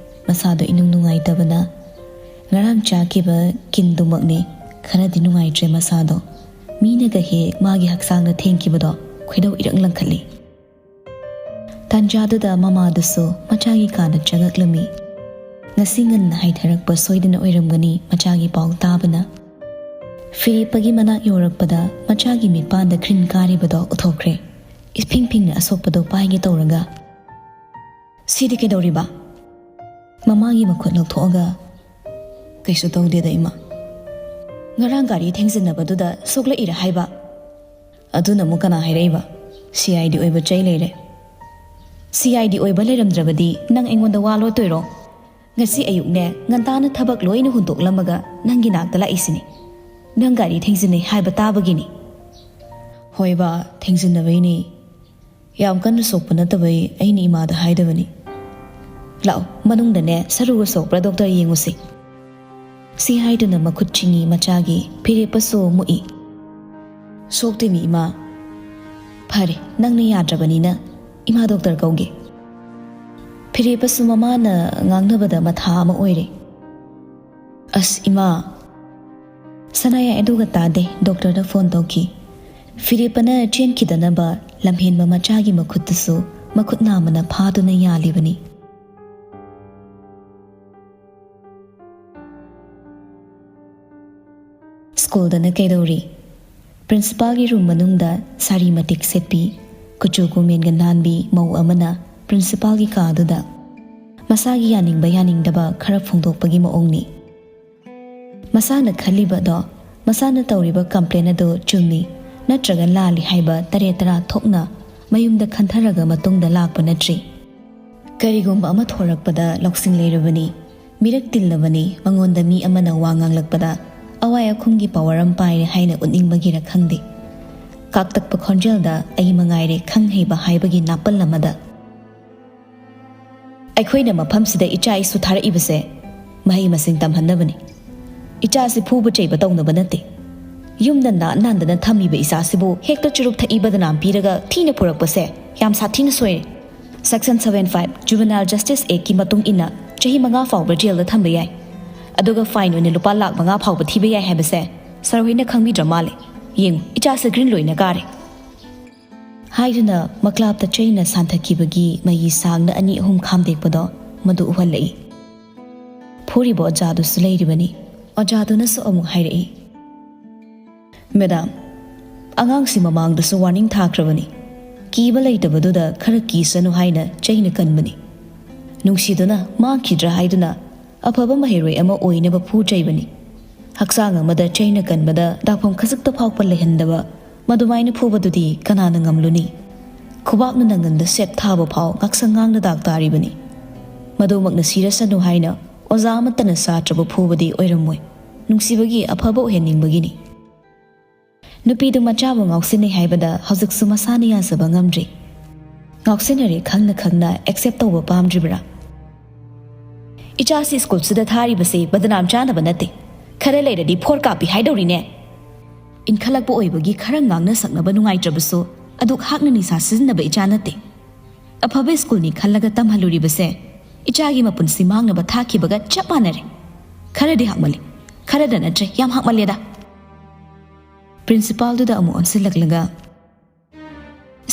ꯃꯁꯥꯗꯣ ꯏꯅꯨꯡ ꯅꯨꯡꯉꯥꯏꯇꯕꯅ꯫ ꯉꯔꯥꯡ ꯆꯥꯈꯤꯕ ꯀꯤꯟꯗꯨꯃꯛꯅꯤ ꯈꯔꯗꯤ ꯅꯨꯡꯉꯥꯏꯇ꯭ꯔꯦ ꯃꯁꯥꯗꯣ꯫ ꯃꯤꯅꯒ ꯍꯦꯛ ꯃꯥꯒꯤ ꯍꯛꯆꯥꯡꯗ ꯊꯦꯡꯈꯤꯕꯗꯣ ꯈꯣꯏꯗꯧ ꯏꯔꯪ ꯂꯪꯈꯠꯂꯤ꯫ ꯇꯥꯟꯖꯥꯗꯨꯗ ꯃꯃꯥꯗꯨꯁꯨ ꯃꯆꯥꯒꯤ ꯀꯥꯗ ꯆꯪꯉꯛꯂꯝꯃꯤ꯫ ꯉꯁꯤ ꯉꯟꯅ ꯍꯥꯏꯊꯔꯛꯄ ꯁꯣꯏꯗꯅ ꯑꯣꯏꯔꯝꯒꯅꯤ ꯃꯆꯥꯒꯤ ꯄꯥꯎ ꯇꯥꯕꯅ꯫ ꯐꯤꯔꯦꯞꯄꯒꯤ ꯃꯅꯥꯛ ꯌꯧꯔꯛꯄꯗ ꯃꯆꯥꯒꯤ ꯃꯤꯠꯄꯥꯟꯗ ꯀ꯭ꯔꯤꯟ ꯀꯥꯔꯤꯕꯗꯣ ꯎꯊꯣꯛꯈ꯭ꯔꯦ꯫ ꯏꯐꯤꯡ ꯐꯤꯡꯅ ꯑꯁꯣꯛꯄꯗꯣ ꯄꯥꯏꯒꯦ ꯇꯧꯔꯒ, "ꯁꯤꯗꯤ ꯀꯩꯗꯧꯔꯤꯕ?" ꯃꯃꯥꯒꯤ ꯃꯈꯨꯠ ꯂꯧꯊꯣꯛꯑꯒ, "ꯀꯩꯁꯨ ꯇꯧꯗꯦꯗ, ꯏꯃꯥ꯫ ꯉꯔꯥꯡ ꯒꯥꯔꯤ ꯊꯦꯡꯖꯤꯟꯅꯕꯗꯨꯗ ꯁꯣꯛꯂꯛꯏꯔꯥ ꯍꯥꯏꯕ?" "ꯑꯗꯨꯅ ꯑꯃꯨꯛ ꯀꯅꯥ ꯍꯥꯏꯔꯛꯏꯕ? ꯁꯤ ꯑꯥꯏ ꯗꯤ ꯑꯣꯏꯕ ꯆꯩ ꯂꯩꯔꯦ꯫ ꯁꯤ ꯑꯥꯏ ꯗꯤ ꯑꯣꯏꯕ ꯂꯩꯔꯝꯗ꯭ꯔꯕꯗꯤ ꯅꯪ ꯑꯩꯉꯣꯟꯗ ꯋꯥ ꯂꯣꯠꯇꯣꯏꯔꯣ? ꯉꯁꯤ ꯑꯌꯨꯛꯅꯦ, ꯉꯟꯇꯥꯅ ꯊꯕꯛ ꯂꯣꯏꯅ ꯍꯨꯟꯗꯣꯛꯂꯝꯃꯒ ꯅꯪꯒꯤ ꯅꯥꯛꯇ ꯂꯥꯛꯏꯁꯤꯅꯤ꯫ ꯅꯪ ꯒꯥꯔꯤ ꯊꯦꯡꯖꯤꯟꯅꯩ ꯍꯥꯏꯕ ꯇꯥꯕꯒꯤꯅꯤ"꯫ "ꯍꯣꯏꯕ, ꯊꯦꯡꯖꯤꯟꯅꯕꯩꯅꯤ꯫ ꯌꯥꯝ ꯀꯟꯅ ꯁꯣꯛꯄ ꯅꯠꯇꯕꯩ ꯑꯩꯅ ꯏꯃꯥꯗ ꯍꯥꯏꯗꯕꯅꯤ꯫ ꯂꯥꯛꯑꯣ, ꯃꯅꯨꯡꯗꯅꯦ ꯁꯔꯨꯒ ꯁꯣꯛꯄ꯭ꯔꯥ ꯗꯣꯛꯇꯔ ꯌꯦꯡꯉꯨꯁꯤ"꯫ ꯁꯤ ꯍꯥꯏꯗꯨꯅ ꯃꯈꯨꯠ ꯆꯤꯡꯉꯤ ꯃꯆꯥꯒꯤ꯫ ꯐꯤꯔꯦꯞꯄꯁꯨ ꯃꯨꯛꯏ꯫ "ꯁꯣꯛꯇꯦꯃꯤ, ꯏꯃꯥ"꯫ "ꯐꯔꯦ, ꯅꯪꯅ ꯌꯥꯗ꯭ꯔꯕꯅꯤꯅ ꯏꯃꯥ ꯗꯣꯛꯇꯔ ꯀꯧꯒꯦ"꯫ ꯐꯤꯔꯦꯞꯄꯁꯨ ꯃꯃꯥꯅ ꯉꯥꯡꯅꯕꯗ ꯃꯊꯥ ꯑꯃ ꯑꯣꯏꯔꯦ꯫ "ꯑꯁ, ꯏꯃꯥ, ꯁꯅꯥꯌꯥꯏ ꯑꯗꯨꯒ ꯇꯥꯗꯦ ꯗꯣꯛꯇꯔꯗ ꯐꯣꯟ ꯇꯧꯈꯤ꯫ ꯐꯤꯔꯦꯞꯄꯅ ꯆꯦꯟꯈꯤꯗꯅꯕ ꯂꯝꯍꯦꯟꯕ ꯃꯆꯥꯒꯤ ꯃꯈꯨꯠꯇꯨꯁꯨ ꯃꯈꯨꯠ ꯅꯥꯝꯃꯅ ꯐꯥꯗꯨꯅ ꯌꯥꯜꯂꯤꯕꯅꯤ꯫ ꯁ꯭ꯀꯨꯜꯗꯅ ꯀꯩꯗꯧꯔꯤ? ꯄ꯭ꯔꯤꯟꯁꯤꯄꯥꯜꯒꯤ ꯔꯨꯝ ꯃꯅꯨꯡꯗ ꯁꯥꯔꯤ ꯃꯇꯤꯛ ꯁꯦꯠꯄꯤ, ꯀꯨꯆꯨ ꯀꯨꯃꯦꯟꯒ ꯅꯥꯟꯕꯤ ꯃꯧ ꯑꯃꯅ ꯄ꯭ꯔꯤꯟꯁꯤꯄꯥꯜꯒꯤ ꯀꯥꯗꯨꯗ ꯃꯁꯥꯒꯤ ꯌꯥꯅꯤꯡꯕ ꯌꯥꯅꯤꯡꯗꯕ ꯈꯔ ꯐꯣꯡꯗꯣꯛꯄꯒꯤ ꯃꯑꯣꯡꯅꯤ꯫ ꯃꯁꯥꯅ ꯈꯜꯂꯤꯕꯗꯣ, ꯃꯁꯥꯅ ꯇꯧꯔꯤꯕ ꯀꯝꯄ꯭ꯂꯦꯟ ꯑꯗꯨ ꯆꯨꯝꯃꯤ ꯅꯠꯇ꯭ꯔꯒ ꯂꯥꯜꯂꯤ ꯍꯥꯏꯕ ꯇꯔꯦꯠ ꯇꯔꯥ ꯊꯣꯛꯅ ꯃꯌꯨꯝꯗ ꯈꯟꯊꯔꯒ ꯃꯇꯨꯡꯗ ꯂꯥꯛꯄ ꯅꯠꯇ꯭ꯔꯤ꯫ ꯀꯔꯤꯒꯨꯝꯕ ꯑꯃ ꯊꯣꯔꯛꯄꯗ ꯂꯧꯁꯤꯡ ꯂꯩꯔꯕꯅꯤ, ꯃꯤꯔꯛ ꯇꯤꯜꯂꯕꯅꯤ, ꯃꯉꯣꯟꯗ ꯃꯤ ꯑꯃꯅ ꯋꯥ ꯉꯥꯡꯂꯛꯄꯗ ꯑꯋꯥꯏ ꯑꯈꯨꯝꯒꯤ ꯄꯥꯋꯔ ꯑꯃ ꯄꯥꯏꯔꯦ ꯍꯥꯏꯅ ꯎꯠꯅꯤꯡꯕꯒꯤꯔ ꯈꯪꯗꯦ꯫ ꯀꯥꯛꯇꯛꯄ ꯈꯣꯟꯖꯦꯜꯗ ꯑꯩ ꯃꯉꯥꯏꯔꯦ ꯈꯪ ꯍꯩꯕ ꯍꯥꯏꯕꯒꯤ ꯅꯥꯄꯜ ꯑꯃꯗ꯫ ꯑꯩꯈꯣꯏꯅ ꯃꯐꯝꯁꯤꯗ ꯏꯆꯥ ꯏꯁꯨ ꯊꯥꯔꯛꯏꯕꯁꯦ ꯃꯍꯩ ꯃꯁꯤꯡ ꯇꯝꯍꯟꯅꯕꯅꯤ꯫ ꯏꯆꯥꯁꯤ ꯐꯨꯕ ꯆꯩꯕ ꯇꯧꯅꯕ ꯅꯠꯇꯦ꯫ ꯌꯨꯝꯗ ꯅꯥꯟ ꯅꯥꯟꯗꯅ ꯊꯝꯃꯤꯕ ꯏꯆꯥꯁꯤꯕꯨ ꯍꯦꯛꯇ ꯆꯨꯔꯨꯞ ꯊꯛꯏ ꯕꯗꯅꯥꯝ ꯄꯤꯔꯒ ꯊꯤꯅ ꯄꯨꯔꯛꯄꯁꯦ ꯌꯥꯝ ꯁꯥꯊꯤꯅ ꯁꯣꯏꯔꯦ꯫ Section seven five Juvenile Justice Actꯀꯤ ꯃꯇꯨꯡ ꯏꯟꯅ ꯆꯍꯤ ꯃꯉꯥ ꯐꯥꯎꯕ ꯖꯦꯜꯗ ꯊꯝꯕ ꯌꯥꯏ꯫ ꯑꯗꯨꯒ ꯐꯥꯏꯟ ꯑꯣꯏꯅ ꯂꯨꯄꯥ ꯂꯥꯈ ꯃꯉꯥ ꯐꯥꯎꯕ ꯊꯤꯕ ꯌꯥꯏ ꯍꯥꯏꯕꯁꯦ ꯁꯥꯔ ꯍꯣꯏꯅ ꯈꯪꯕꯤꯗ꯭ꯔ ꯃꯥꯜꯂꯦ꯫ ꯌꯦꯡꯉꯨ, ꯏꯆꯥꯁꯦ ꯒ꯭ꯔꯤꯟ ꯂꯣꯏꯅ ꯀꯥꯔꯦ꯫ ꯍꯥꯏꯗꯨꯅ ꯃꯀ꯭ꯂꯥꯞꯇ ꯆꯩꯅ ꯁꯥꯟꯊꯈꯤꯕꯒꯤ ꯃꯌꯤ ꯁꯥꯡꯅ ꯑꯅꯤ ꯑꯍꯨꯝ ꯈꯥꯝꯗꯦꯛꯄꯗꯣ ꯃꯗꯨ ꯎꯍꯜꯂꯛꯏ꯫ ꯐꯨꯔꯤꯕ ꯑꯣꯖꯥꯗꯨꯁꯨ ꯂꯩꯔꯤꯕꯅꯤ꯫ ꯑꯣꯖꯥꯗꯨꯅꯁꯨ ꯑꯃꯨꯛ ꯍꯥꯏꯔꯛꯏ, "ꯃꯦꯗꯥꯝ, ꯑꯉꯥꯡꯁꯤ ꯃꯃꯥꯡꯗꯁꯨ ꯋꯥꯔꯅꯤꯡ ꯊꯥꯈ꯭ꯔꯕꯅꯤ꯫ ꯀꯤꯕ ꯂꯩꯇꯕꯗꯨꯗ ꯈꯔ ꯀꯤꯁꯅꯨ ꯍꯥꯏꯅ ꯆꯩꯅ ꯀꯟꯕꯅꯤ꯫ ꯅꯨꯡꯁꯤꯗꯨꯅ ꯃꯥꯡꯈꯤꯗ꯭ꯔꯥ ꯍꯥꯏꯗꯨꯅ ꯑꯐꯕ ꯃꯍꯩꯔꯣꯏ ꯑꯃ ꯑꯣꯏꯅꯕ ꯐꯨ ꯆꯩꯕꯅꯤ꯫ ꯍꯛꯆꯥꯡ ꯑꯃꯗ ꯆꯩꯅ ꯀꯟꯕꯗ ꯗꯥꯛꯐꯝ ꯈꯖꯤꯛꯇ ꯐꯥꯎꯕ ꯂꯩꯍꯟꯗꯕ ꯃꯗꯨꯃꯥꯏꯅ ꯐꯨꯕꯗꯨꯗꯤ ꯀꯅꯥꯅ ꯉꯝꯂꯨꯅꯤ? ꯈꯨꯕꯥꯛꯅ ꯅꯪꯒꯟꯗ ꯁꯦꯠ ꯊꯥꯕ ꯐꯥꯎ ꯉꯥꯛꯁꯪ ꯉꯥꯡꯅ ꯗꯥꯛ ꯇꯥꯔꯤꯕꯅꯤ꯫ ꯃꯗꯨꯃꯛꯅ ꯁꯤꯔꯁꯅꯨ ꯍꯥꯏꯅ ꯑꯣꯖꯥ ꯑꯃꯠꯇꯅ ꯁꯥꯇ꯭ꯔꯕꯨ ꯐꯨꯕꯗꯤ ꯑꯣꯏꯔꯝꯃꯣꯏ꯫ ꯅꯨꯡꯁꯤꯕꯒꯤ ꯑꯐꯕ ꯑꯣꯏꯍꯟꯅꯤꯡꯕꯒꯤꯅꯤ꯫" ꯅꯨꯄꯤꯗꯨ ꯃꯆꯥꯕꯨ ꯉꯥꯎꯁꯤꯟꯅꯩ ꯍꯥꯏꯕꯗ ꯍꯧꯖꯤꯛꯁꯨ ꯃꯁꯥꯅ ꯌꯥꯖꯕ ꯉꯝꯗ꯭ꯔꯤ꯫ ꯉꯥꯎꯁꯤꯟꯅꯔꯦ ꯈꯪꯅ ꯈꯪꯅ ꯑꯦꯛꯁꯦꯞ ꯇꯧꯕ ꯄꯥꯝꯗ꯭ꯔꯤꯕ꯭ꯔꯥ? ꯏꯆꯥꯁꯤ ꯁ꯭ꯀꯨꯜꯁꯤꯗ ꯊꯥꯔꯤꯕꯁꯦ ꯕꯗꯅꯥꯝ ꯆꯥꯅꯕ ꯅꯠꯇꯦ꯫ ꯈꯔ ꯂꯩꯔꯗꯤ ꯐꯣꯔ ꯀꯥꯞꯄꯤ ꯍꯥꯏꯗꯧꯔꯤꯅꯦ꯫ ꯏꯟꯈꯠꯂꯛꯄ ꯑꯣꯏꯕꯒꯤ ꯈꯔ ꯉꯥꯡꯅ ꯁꯛꯅꯕ ꯅꯨꯡꯉꯥꯏꯇ꯭ꯔꯕꯁꯨ ꯑꯗꯨꯛ ꯍꯥꯛꯅ ꯅꯤꯁꯥ ꯁꯤꯖꯤꯟꯅꯕ ꯏꯆꯥ ꯅꯠꯇꯦ꯫ ꯑꯐꯕ ꯁ꯭ꯀꯨꯜꯅꯤ ꯈꯜꯂꯒ ꯇꯝꯍꯜꯂꯨꯔꯤꯕꯁꯦ ꯏꯆꯥꯒꯤ ꯃꯄꯨꯟꯁꯤ ꯃꯥꯡꯅꯕ ꯊꯥꯈꯤꯕꯒ ꯆꯞ ꯃꯥꯟꯅꯔꯦ꯫ ꯈꯔꯗꯤ ꯍꯥꯛꯃꯜꯂꯤ꯫ ꯈꯔꯗ ꯅꯠꯇ꯭ꯔꯦ, ꯌꯥꯝ ꯍꯥꯞꯃꯜꯂꯦꯗ꯫ ꯄ꯭ꯔꯤꯟꯁꯤꯄꯥꯜꯗꯨꯗ ꯑꯃꯨꯛ ꯑꯣꯟꯁꯤꯜꯂꯛꯂꯒ,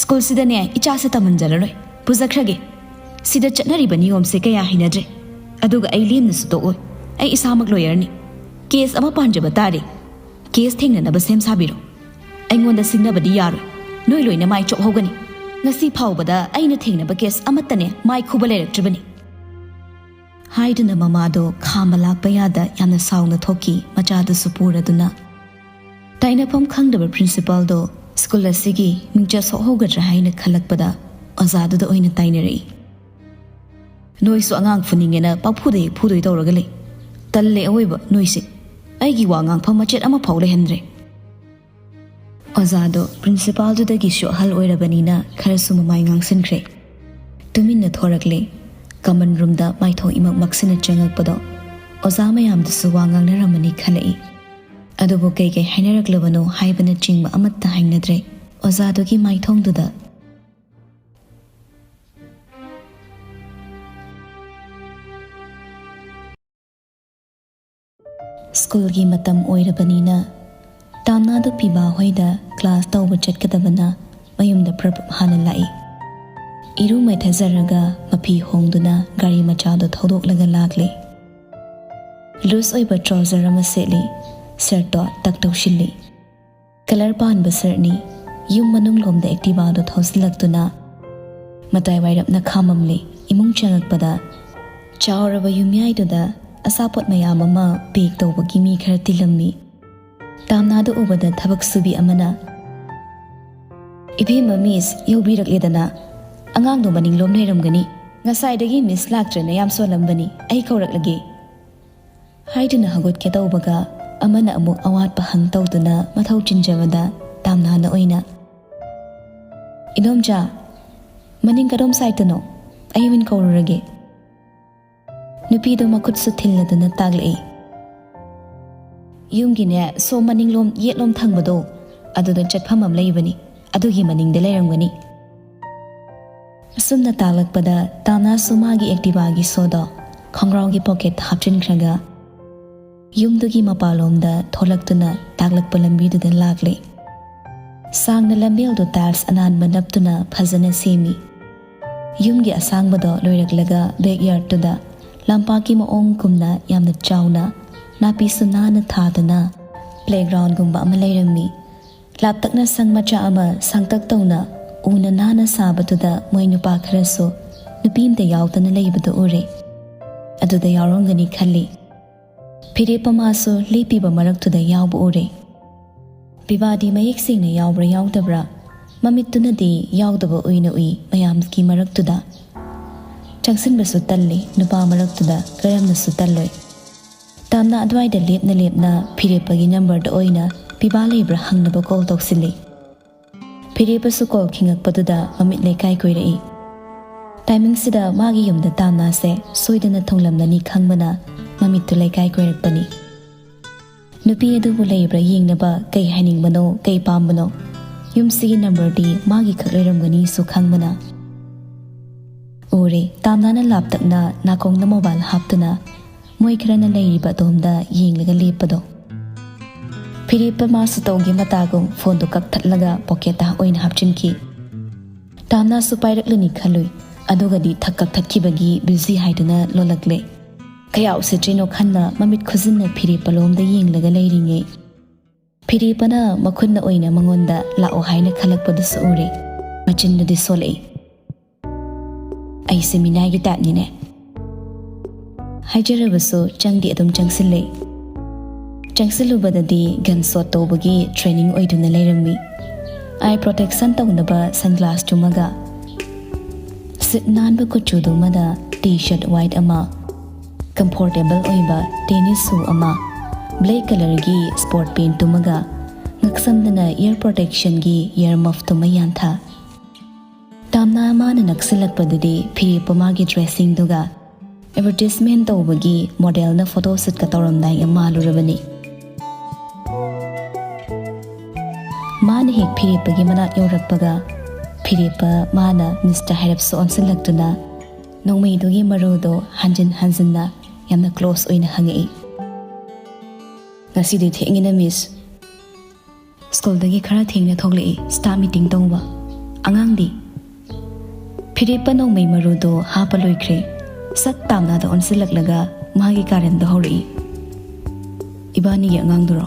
"ꯁ꯭ꯀꯨꯜꯁꯤꯗꯅꯦ ꯏꯆꯥꯁꯦ ꯇꯝꯍꯟꯖꯔꯔꯣꯏ, ꯄꯨꯖꯈ꯭ꯔꯒꯦ꯫ ꯁꯤꯗ ꯆꯠꯅꯔꯤꯕ ꯅꯤꯌꯣꯝꯁꯦ ꯀꯌꯥ ꯍꯩꯅꯗ꯭ꯔꯦ꯫ ꯑꯗꯨꯒ ꯑꯩ ꯂꯦꯝꯅꯁꯨ ꯇꯣꯛꯑꯣꯏ꯫ ꯑꯩ ꯏꯁꯥꯃꯛ ꯂꯣꯌꯔꯅꯤ꯫ ꯀꯦꯁ ꯑꯃ ꯄꯥꯟꯖꯕ ꯇꯥꯔꯦ꯫ ꯀꯦꯁ ꯊꯦꯡꯅꯅꯕ ꯁꯦꯝ ꯁꯥꯕꯤꯔꯣ꯫ ꯑꯩꯉꯣꯟꯗ ꯁꯤꯡꯅꯕꯗꯤ ꯌꯥꯔꯣꯏ꯫ ꯅꯣꯏ ꯂꯣꯏꯅ ꯃꯥꯏ ꯆꯣꯞꯍꯧꯒꯅꯤ꯫ ꯉꯁꯤ ꯐꯥꯎꯕꯗ ꯑꯩꯅ ꯊꯦꯡꯅꯕ ꯀꯦꯁ ꯑꯃꯠꯇꯅꯦ ꯃꯥꯏ ꯈꯨꯕ ꯂꯩꯔꯛꯇ꯭ꯔꯤꯕꯅꯤ"꯫ ꯍꯥꯏꯗꯨꯅ ꯃꯃꯥꯗꯣ ꯈꯥꯝꯕ ꯂꯥꯛꯄ ꯌꯥꯗ ꯌꯥꯝꯅ ꯁꯥꯎꯅ ꯊꯣꯛꯈꯤ, ꯃꯆꯥꯗꯨꯁꯨ ꯄꯨꯔꯗꯨꯅ꯫ ꯇꯥꯏꯅꯐꯝ ꯈꯪꯗꯕ ꯄ꯭ꯔꯤꯟꯁꯤꯄꯥꯜꯗꯣ ꯁ꯭ꯀꯨꯜ ꯑꯁꯤꯒꯤ ꯃꯤꯡꯆꯠ ꯁꯣꯛꯍꯧꯒꯗ꯭ꯔꯥ ꯍꯥꯏꯅ ꯈꯜꯂꯛꯄꯗ ꯑꯣꯖꯥꯗꯨꯗ ꯑꯣꯏꯅ ꯇꯥꯏꯅꯔꯛꯏ꯫ "ꯅꯣꯏꯁꯨ ꯑꯉꯥꯡ ꯐꯨꯅꯤꯡꯉꯦꯅ ꯄꯥꯛꯐꯨꯗ ꯍꯦꯛ ꯐꯨꯗꯣꯏ ꯇꯧꯔꯒ ꯂꯩ꯫ ꯇꯜꯂꯦ ꯑꯑꯣꯏꯕ ꯅꯣꯏꯁꯦ꯫ ꯑꯩꯒꯤ ꯋꯥ ꯉꯥꯡꯐꯝ ꯃꯆꯦꯠ ꯑꯃꯐꯥꯎ ꯂꯩꯍꯟꯗ꯭ꯔꯦ"꯫ ꯑꯣꯖꯥꯗꯣ ꯄ꯭ꯔꯤꯟꯁꯤꯄꯥꯜꯗꯨꯗꯒꯤꯁꯨ ꯑꯍꯜ ꯑꯣꯏꯔꯕꯅꯤꯅ ꯈꯔꯁꯨ ꯃꯃꯥꯏ ꯉꯥꯡꯁꯤꯟꯈ꯭ꯔꯦ꯫ ꯇꯨꯃꯤꯟꯅ ꯊꯣꯔꯛꯂꯦ꯫ ꯀꯃꯟ ꯔꯨꯝꯗ ꯃꯥꯏꯊꯣꯡ ꯏꯃꯛ ꯃꯛꯁꯤꯟꯅ ꯆꯪꯉꯛꯄꯗꯣ ꯑꯣꯖꯥ ꯃꯌꯥꯝꯗꯨꯁꯨ ꯋꯥ ꯉꯥꯡꯅꯔꯝꯃꯅꯤ ꯈꯜꯂꯛꯏ꯫ ꯑꯗꯨꯕꯨ ꯀꯩꯀꯩ ꯍꯥꯏꯅꯔꯛꯂꯕꯅꯣ ꯍꯥꯏꯕꯅꯆꯤꯡꯕ ꯑꯃꯠꯇ ꯍꯥꯏꯅꯗ꯭ꯔꯦ꯫ ꯑꯣꯖꯥꯗꯨꯒꯤ ꯃꯥꯏꯊꯣꯡꯗꯨꯗ ꯁ꯭ꯀꯨꯜꯒꯤ ꯃꯇꯝ ꯑꯣꯏꯔꯕꯅꯤꯅ ꯇꯥꯝꯅꯥꯗꯨ ꯄꯤꯕꯥ ꯍꯣꯏꯗ ꯀ꯭ꯂꯥꯁ ꯇꯧꯕ ꯆꯠꯀꯗꯕꯅ ꯃꯌꯨꯝꯗ ꯄ꯭ꯔꯞ ꯍꯥꯟꯅ ꯂꯥꯛꯏ꯫ ꯏꯔꯨ ꯃꯥꯏꯊꯖꯔꯒ ꯃꯐꯤ ꯍꯣꯡꯗꯨꯅ ꯒꯥꯔꯤ ꯃꯆꯥꯗꯨ ꯊꯧꯗꯣꯛꯂꯒ ꯂꯥꯛꯂꯦ꯫ ꯂꯨꯖ ꯑꯣꯏꯕ ꯇ꯭ꯔꯥꯎꯖꯔ ꯑꯃ ꯁꯦꯠꯂꯤ, ꯁꯔꯠꯇꯣ ꯇꯛ ꯇꯧꯁꯤꯜꯂꯤ꯫ ꯀꯂꯔ ꯄꯥꯟꯕ ꯁꯔꯠꯅꯤ꯫ ꯌꯨꯝ ꯃꯅꯨꯡꯂꯣꯝꯗ ꯑꯦꯛꯇꯤꯚꯥꯗꯣ ꯊꯧꯖꯤꯜꯂꯛꯇꯨꯅ ꯃꯇꯥꯏ ꯋꯥꯏꯔꯞꯅ ꯈꯥꯝꯃꯝꯂꯦ꯫ ꯏꯃꯨꯡ ꯆꯪꯉꯛꯄꯗ ꯆꯥꯎꯔꯕ ꯌꯨꯝꯌꯥꯏꯗꯨꯗ ꯑꯆꯥꯄꯣꯠ ꯃꯌꯥꯝ ꯑꯃ ꯄꯦꯛ ꯇꯧꯕꯒꯤ ꯃꯤ ꯈꯔ ꯇꯤꯜꯂꯝꯃꯤ꯫ ꯇꯥꯝꯅꯥꯗꯨ ꯎꯕꯗ ꯊꯕꯛ ꯁꯨꯕꯤ ꯑꯃꯅ, "ꯏꯕꯦꯝꯃ ꯃꯤꯁ, ꯌꯧꯕꯤꯔꯛꯂꯦꯗꯅ꯫ ꯑꯉꯥꯡꯗꯣ ꯃꯅꯤꯡꯂꯣꯝ ꯂꯩꯔꯝꯒꯅꯤ꯫ ꯉꯁꯥꯏꯗꯒꯤ ꯃꯤꯁ ꯂꯥꯛꯇ꯭ꯔꯦꯅ ꯌꯥꯝ ꯁꯣꯜꯂꯝꯕꯅꯤ꯫ ꯑꯩ ꯀꯧꯔꯛꯂꯒꯦ" ꯍꯥꯏꯗꯨꯅ ꯍꯧꯒꯠꯀꯦ ꯇꯧꯕꯒ ꯑꯃꯅ ꯑꯃꯨꯛ ꯑꯋꯥꯠꯄ ꯍꯪ ꯇꯧꯗꯨꯅ ꯃꯊꯧ ꯆꯤꯟꯖꯕꯗ ꯇꯥꯝꯅꯥꯅ ꯑꯣꯏꯅ, "ꯏꯗꯣꯝꯆꯥ, ꯃꯅꯤꯡ ꯀꯗꯣꯝ ꯁꯥꯏꯠꯇꯅꯣ? ꯑꯩ ꯑꯣꯏꯅ ꯀꯧꯔꯨꯔꯒꯦ"꯫ ꯅꯨꯄꯤꯗꯣ ꯃꯈꯨꯠꯁꯨ ꯊꯤꯜꯂꯗꯨꯅ ꯇꯥꯛꯂꯛꯏ, "ꯌꯨꯝꯒꯤꯅꯦ, ꯁꯣꯝ ꯃꯅꯤꯡꯂꯣꯝ ꯌꯦꯠꯂꯣꯝ ꯊꯪꯕꯗꯣ, ꯑꯗꯨꯗ ꯆꯠꯐꯝ ꯑꯃ ꯂꯩꯕꯅꯤ, ꯑꯗꯨꯒꯤ ꯃꯅꯤꯡꯗ ꯂꯩꯔꯝꯒꯅꯤ"꯫ ꯑꯁꯨꯝꯅ ꯇꯥꯛꯂꯛꯄꯗ ꯇꯥꯝꯅꯥꯁꯨ ꯃꯥꯒꯤ ꯑꯦꯛꯇꯤꯚꯥꯒꯤ ꯁꯣꯗꯣ ꯈꯣꯡꯒ꯭ꯔꯥꯎꯒꯤ ꯄꯣꯀꯦꯠꯇ ꯍꯥꯞꯆꯤꯟꯈ꯭ꯔꯒ ꯌꯨꯝꯗꯨꯒꯤ ꯃꯄꯥꯟꯂꯣꯝꯗ ꯊꯣꯛꯂꯛꯇꯨꯅ ꯇꯥꯛꯂꯛꯄ ꯂꯝꯕꯤꯗꯨꯗ ꯂꯥꯛꯂꯦ꯫ ꯁꯥꯡꯅ ꯂꯝꯕꯦꯜꯗꯨ ꯇꯥꯏꯜꯁ ꯑꯅꯥꯟꯕ ꯅꯞꯇꯨꯅ ꯐꯖꯅ ꯁꯦꯝꯃꯤ꯫ ꯌꯨꯝꯒꯤ ꯑꯁꯥꯡꯕꯗꯣ ꯂꯣꯏꯔꯛꯂꯒ ꯕꯦꯛꯌꯥꯔꯗꯇꯨꯗ ꯂꯝꯄꯥꯛꯀꯤ ꯃꯑꯣꯡꯒꯨꯝꯅ ꯌꯥꯝꯅ ꯆꯥꯎꯅ ꯅꯥꯄꯤꯁꯨ ꯅꯥꯟꯅ ꯊꯥꯗꯨꯅ ꯄ꯭ꯂꯦꯒ꯭ꯔꯥꯎꯟꯒꯨꯝꯕ ꯑꯃ ꯂꯩꯔꯝꯃꯤ꯫ ꯂꯥꯞꯇꯛꯅ ꯁꯪ ꯃꯆꯥ ꯑꯃ ꯁꯥꯡꯇꯛ ꯇꯧꯅ ꯎꯅ ꯅꯥꯟꯅ ꯁꯥꯕꯗꯨꯗ ꯃꯣꯏ ꯅꯨꯄꯥ ꯈꯔꯁꯨ ꯅꯨꯄꯤ ꯑꯃꯇ ꯌꯥꯎꯗꯅ ꯂꯩꯕꯗꯨ ꯎꯔꯦ꯫ ꯑꯗꯨꯗ ꯌꯥꯎꯔꯝꯒꯅꯤ ꯈꯜꯂꯤ꯫ ꯐꯤꯔꯦꯞꯄ ꯃꯥꯁꯨ ꯂꯦꯞꯄꯤꯕ ꯃꯔꯛꯇꯨꯗ ꯌꯥꯎꯕ ꯎꯔꯦ꯫ ꯄꯤꯕꯥꯗꯤ ꯃꯌꯦꯛ ꯁꯦꯡꯅ ꯌꯥꯎꯕ꯭ꯔꯥ ꯌꯥꯎꯗꯕ꯭ꯔꯥ, ꯃꯃꯤꯠꯇꯨꯅꯗꯤ ꯌꯥꯎꯗꯕ ꯑꯣꯏꯅ ꯎꯏ ꯃꯌꯥꯝꯒꯤ ꯃꯔꯛꯇꯨꯗ꯫ ꯆꯪꯁꯤꯟꯕꯁꯨ ꯇꯜꯂꯤ, ꯅꯨꯄꯥ ꯃꯔꯛꯇꯨꯗ ꯀꯔꯝꯅꯁꯨ ꯇꯜꯂꯣꯏ꯫ ꯇꯥꯝꯅ ꯑꯗꯨꯋꯥꯏꯗ ꯂꯦꯞꯅ ꯂꯦꯞꯅ ꯐꯤꯔꯦꯞꯄꯒꯤ ꯅꯝꯕꯔꯗ ꯑꯣꯏꯅ ꯄꯤꯕꯥ ꯂꯩꯕ꯭ꯔꯥ ꯍꯪꯅꯕ ꯀꯣꯜ ꯇꯧꯁꯤꯜꯂꯤ꯫ ꯐꯤꯔꯦꯞꯄꯁꯨ ꯀꯣꯜ ꯈꯤꯡꯉꯛꯄꯗꯨꯗ ꯃꯃꯤꯠ ꯂꯩꯀꯥꯏ ꯀꯣꯏꯔꯛꯏ꯫ ꯇꯥꯏꯃꯤꯡꯁꯤꯗ ꯃꯥꯒꯤ ꯌꯨꯝꯗ ꯇꯥꯝꯅꯥꯁꯦ ꯁꯣꯏꯗꯅ ꯊꯨꯡꯂꯝꯂꯅꯤ ꯈꯪꯕꯅ ꯃꯃꯤꯠꯇꯨ ꯂꯩꯀꯥꯏ ꯀꯣꯏꯔꯛꯄꯅꯤ꯫ ꯅꯨꯄꯤ ꯑꯗꯨꯕꯨ ꯂꯩꯕ꯭ꯔꯥ ꯌꯦꯡꯅꯕ ꯀꯩ ꯍꯥꯏꯅꯤꯡꯕꯅꯣ, ꯀꯩ ꯄꯥꯝꯕꯅꯣ? ꯌꯨꯝꯁꯤꯒꯤ ꯅꯝꯕꯔꯗꯤ ꯃꯥꯒꯤ ꯈꯛ ꯂꯩꯔꯝꯒꯅꯤꯁꯨ ꯈꯪꯕꯅ꯫ ꯎꯔꯦ, ꯇꯥꯝꯅꯥꯅ ꯂꯥꯞꯇꯛꯅ ꯅꯥꯀꯣꯡꯗ ꯃꯣꯕꯥꯏꯜ ꯍꯥꯞꯇꯨꯅ ꯃꯣꯏ ꯈꯔꯅ ꯂꯩꯔꯤꯕ ꯑꯗꯣꯝꯗ ꯌꯦꯡꯂꯒ ꯂꯦꯞꯄꯗꯣ꯫ ꯐꯤꯔꯦꯞꯄ ꯃꯥꯁꯨ ꯇꯧꯒꯦ ꯃꯇꯥꯒꯨꯝ ꯐꯣꯟꯗꯨ ꯀꯛꯊꯠꯂꯒ ꯄꯣꯀꯦꯠꯇ ꯑꯣꯏꯅ ꯍꯥꯞꯆꯤꯟꯈꯤ꯫ ꯇꯥꯝꯅꯥꯁꯨ ꯄꯥꯏꯔꯛꯂꯅꯤ ꯈꯜꯂꯨꯏ, ꯑꯗꯨꯒꯗꯤ ꯊꯛ ꯀꯛꯊꯠꯈꯤꯕꯒꯤ ꯕꯤꯖꯤ ꯍꯥꯏꯗꯨꯅ ꯂꯣꯜꯂꯛꯂꯦ꯫ ꯀꯌꯥ ꯎꯁꯤꯠꯇ꯭ꯔꯤꯅꯣ ꯈꯟꯅ ꯃꯃꯤꯠ ꯈꯨꯖꯤꯟꯅ ꯐꯤꯔꯦꯞꯄꯂꯣꯝꯗ ꯌꯦꯡꯂꯒ ꯂꯩꯔꯤꯉꯩ, ꯐꯤꯔꯦꯞꯄꯅ ꯃꯈꯨꯠꯅ ꯑꯣꯏꯅ ꯃꯉꯣꯟꯗ ꯂꯥꯛꯑꯣ ꯍꯥꯏꯅ ꯈꯜꯂꯛꯄꯗꯨꯁꯨ ꯎꯔꯦ꯫ ꯃꯆꯤꯟꯗꯨꯗꯤ ꯁꯣꯜꯂꯛꯏ꯫ "ꯑꯩꯁꯦ ꯃꯤꯅꯥꯏꯒꯤ ꯇꯥꯏꯞꯅꯤꯅꯦ" ꯍꯥꯏꯖꯔꯕꯁꯨ ꯆꯪꯗꯤ ꯑꯗꯨꯝ ꯆꯪꯁꯤꯜꯂꯦ꯫ ꯆꯪꯁꯤꯜꯂꯨꯕꯗꯗꯤ ꯒꯟ ꯁꯣꯠ ꯇꯧꯕꯒꯤ ꯇ꯭ꯔꯦꯅꯤꯡ ꯑꯣꯏꯗꯨꯅ ꯂꯩꯔꯝꯃꯤ꯫ ꯑꯥꯏ ꯄ꯭ꯔꯣꯇꯦꯛꯁꯟ ꯇꯧꯅꯕ ꯁꯟꯒ꯭ꯂꯥꯁꯇꯨꯃꯒ, ꯁꯤꯠ ꯅꯥꯟꯕ ꯀꯨꯆꯨꯗꯨꯃꯗ ꯇꯤ ꯁꯔꯠ ꯋꯥꯏꯠ ꯑꯃ, ꯀꯝꯐꯣꯔꯇꯦꯕꯜ ꯑꯣꯏꯕ ꯇꯦꯅꯤꯁ ꯁꯨ ꯑꯃ, black ꯀꯂꯔꯒꯤ sport ꯄꯦꯟꯠꯇꯨꯃꯒ, ꯉꯛꯁꯝꯗꯅ year ꯄ꯭ꯔꯣꯇꯦꯛꯁꯟꯒꯤ year ꯃꯐꯇꯨꯃ ꯌꯥꯟꯊ꯫ Tamna ꯃꯥꯅ ꯅꯛꯁꯤꯜꯂꯛꯄꯗꯨꯗꯤ ꯐꯤꯔꯦꯞꯄ ꯃꯥꯒꯤ ꯗ꯭ꯔꯦꯁꯤꯡꯗꯨꯒ ꯑꯦꯗꯚꯔꯇꯤꯁꯃꯦꯟ ꯇꯧꯕꯒꯤ ꯃꯣꯗꯦꯜꯅ ꯐꯣꯇꯣ ꯁꯨꯠꯀ ꯇꯧꯔꯝꯗꯥꯏꯒ ꯃꯥꯜꯂꯨꯔꯕꯅꯤ꯫ ꯃꯥꯅ ꯍꯦꯛ ꯐꯤꯔꯦꯞꯄꯒꯤ ꯃꯅꯥꯛ ꯌꯧꯔꯛꯄꯒ, ꯐꯤꯔꯦꯞꯄ ꯃꯥꯅ ꯃꯤꯁꯇ ꯍꯥꯏꯔꯞꯁꯨ ꯑꯣꯟꯁꯤꯜꯂꯛꯇꯨꯅ ꯅꯣꯡꯃꯩꯗꯨꯒꯤ ꯃꯔꯨꯗꯣ ꯍꯟꯖꯤꯟ ꯍꯟꯖꯤꯟꯅ ꯌꯥꯝꯅ ꯀ꯭ꯂꯣꯁ ꯑꯣꯏꯅ ꯍꯪꯉꯛꯏ꯫ ꯉꯁꯤꯗꯤ ꯊꯦꯡꯉꯤꯅ, ꯃꯤꯁ꯫ ꯁ꯭ꯀꯨꯜꯗꯒꯤ ꯈꯔ ꯊꯦꯡꯅ ꯊꯣꯛꯂꯛꯏ, ꯁ꯭ꯇꯥꯐ ꯃꯤꯇꯤꯡ ꯇꯧꯕ꯫ ꯑꯉꯥꯡꯗꯤ? ꯐꯤꯔꯦꯞꯄ ꯅꯣꯡꯃꯩ ꯃꯔꯨꯗꯣ ꯍꯥꯞꯄ ꯂꯣꯏꯈ꯭ꯔꯦ꯫ ꯁꯠ ꯇꯥꯝꯅꯥꯗ ꯑꯣꯟꯁꯤꯜꯂꯛꯂꯒ ꯃꯥꯒꯤ ꯀꯥꯔꯟꯗꯣ ꯍꯧꯔꯛꯏ꯫ "ꯏꯕꯥꯅꯤꯒꯤ ꯑꯉꯥꯡꯗꯨꯔꯣ?"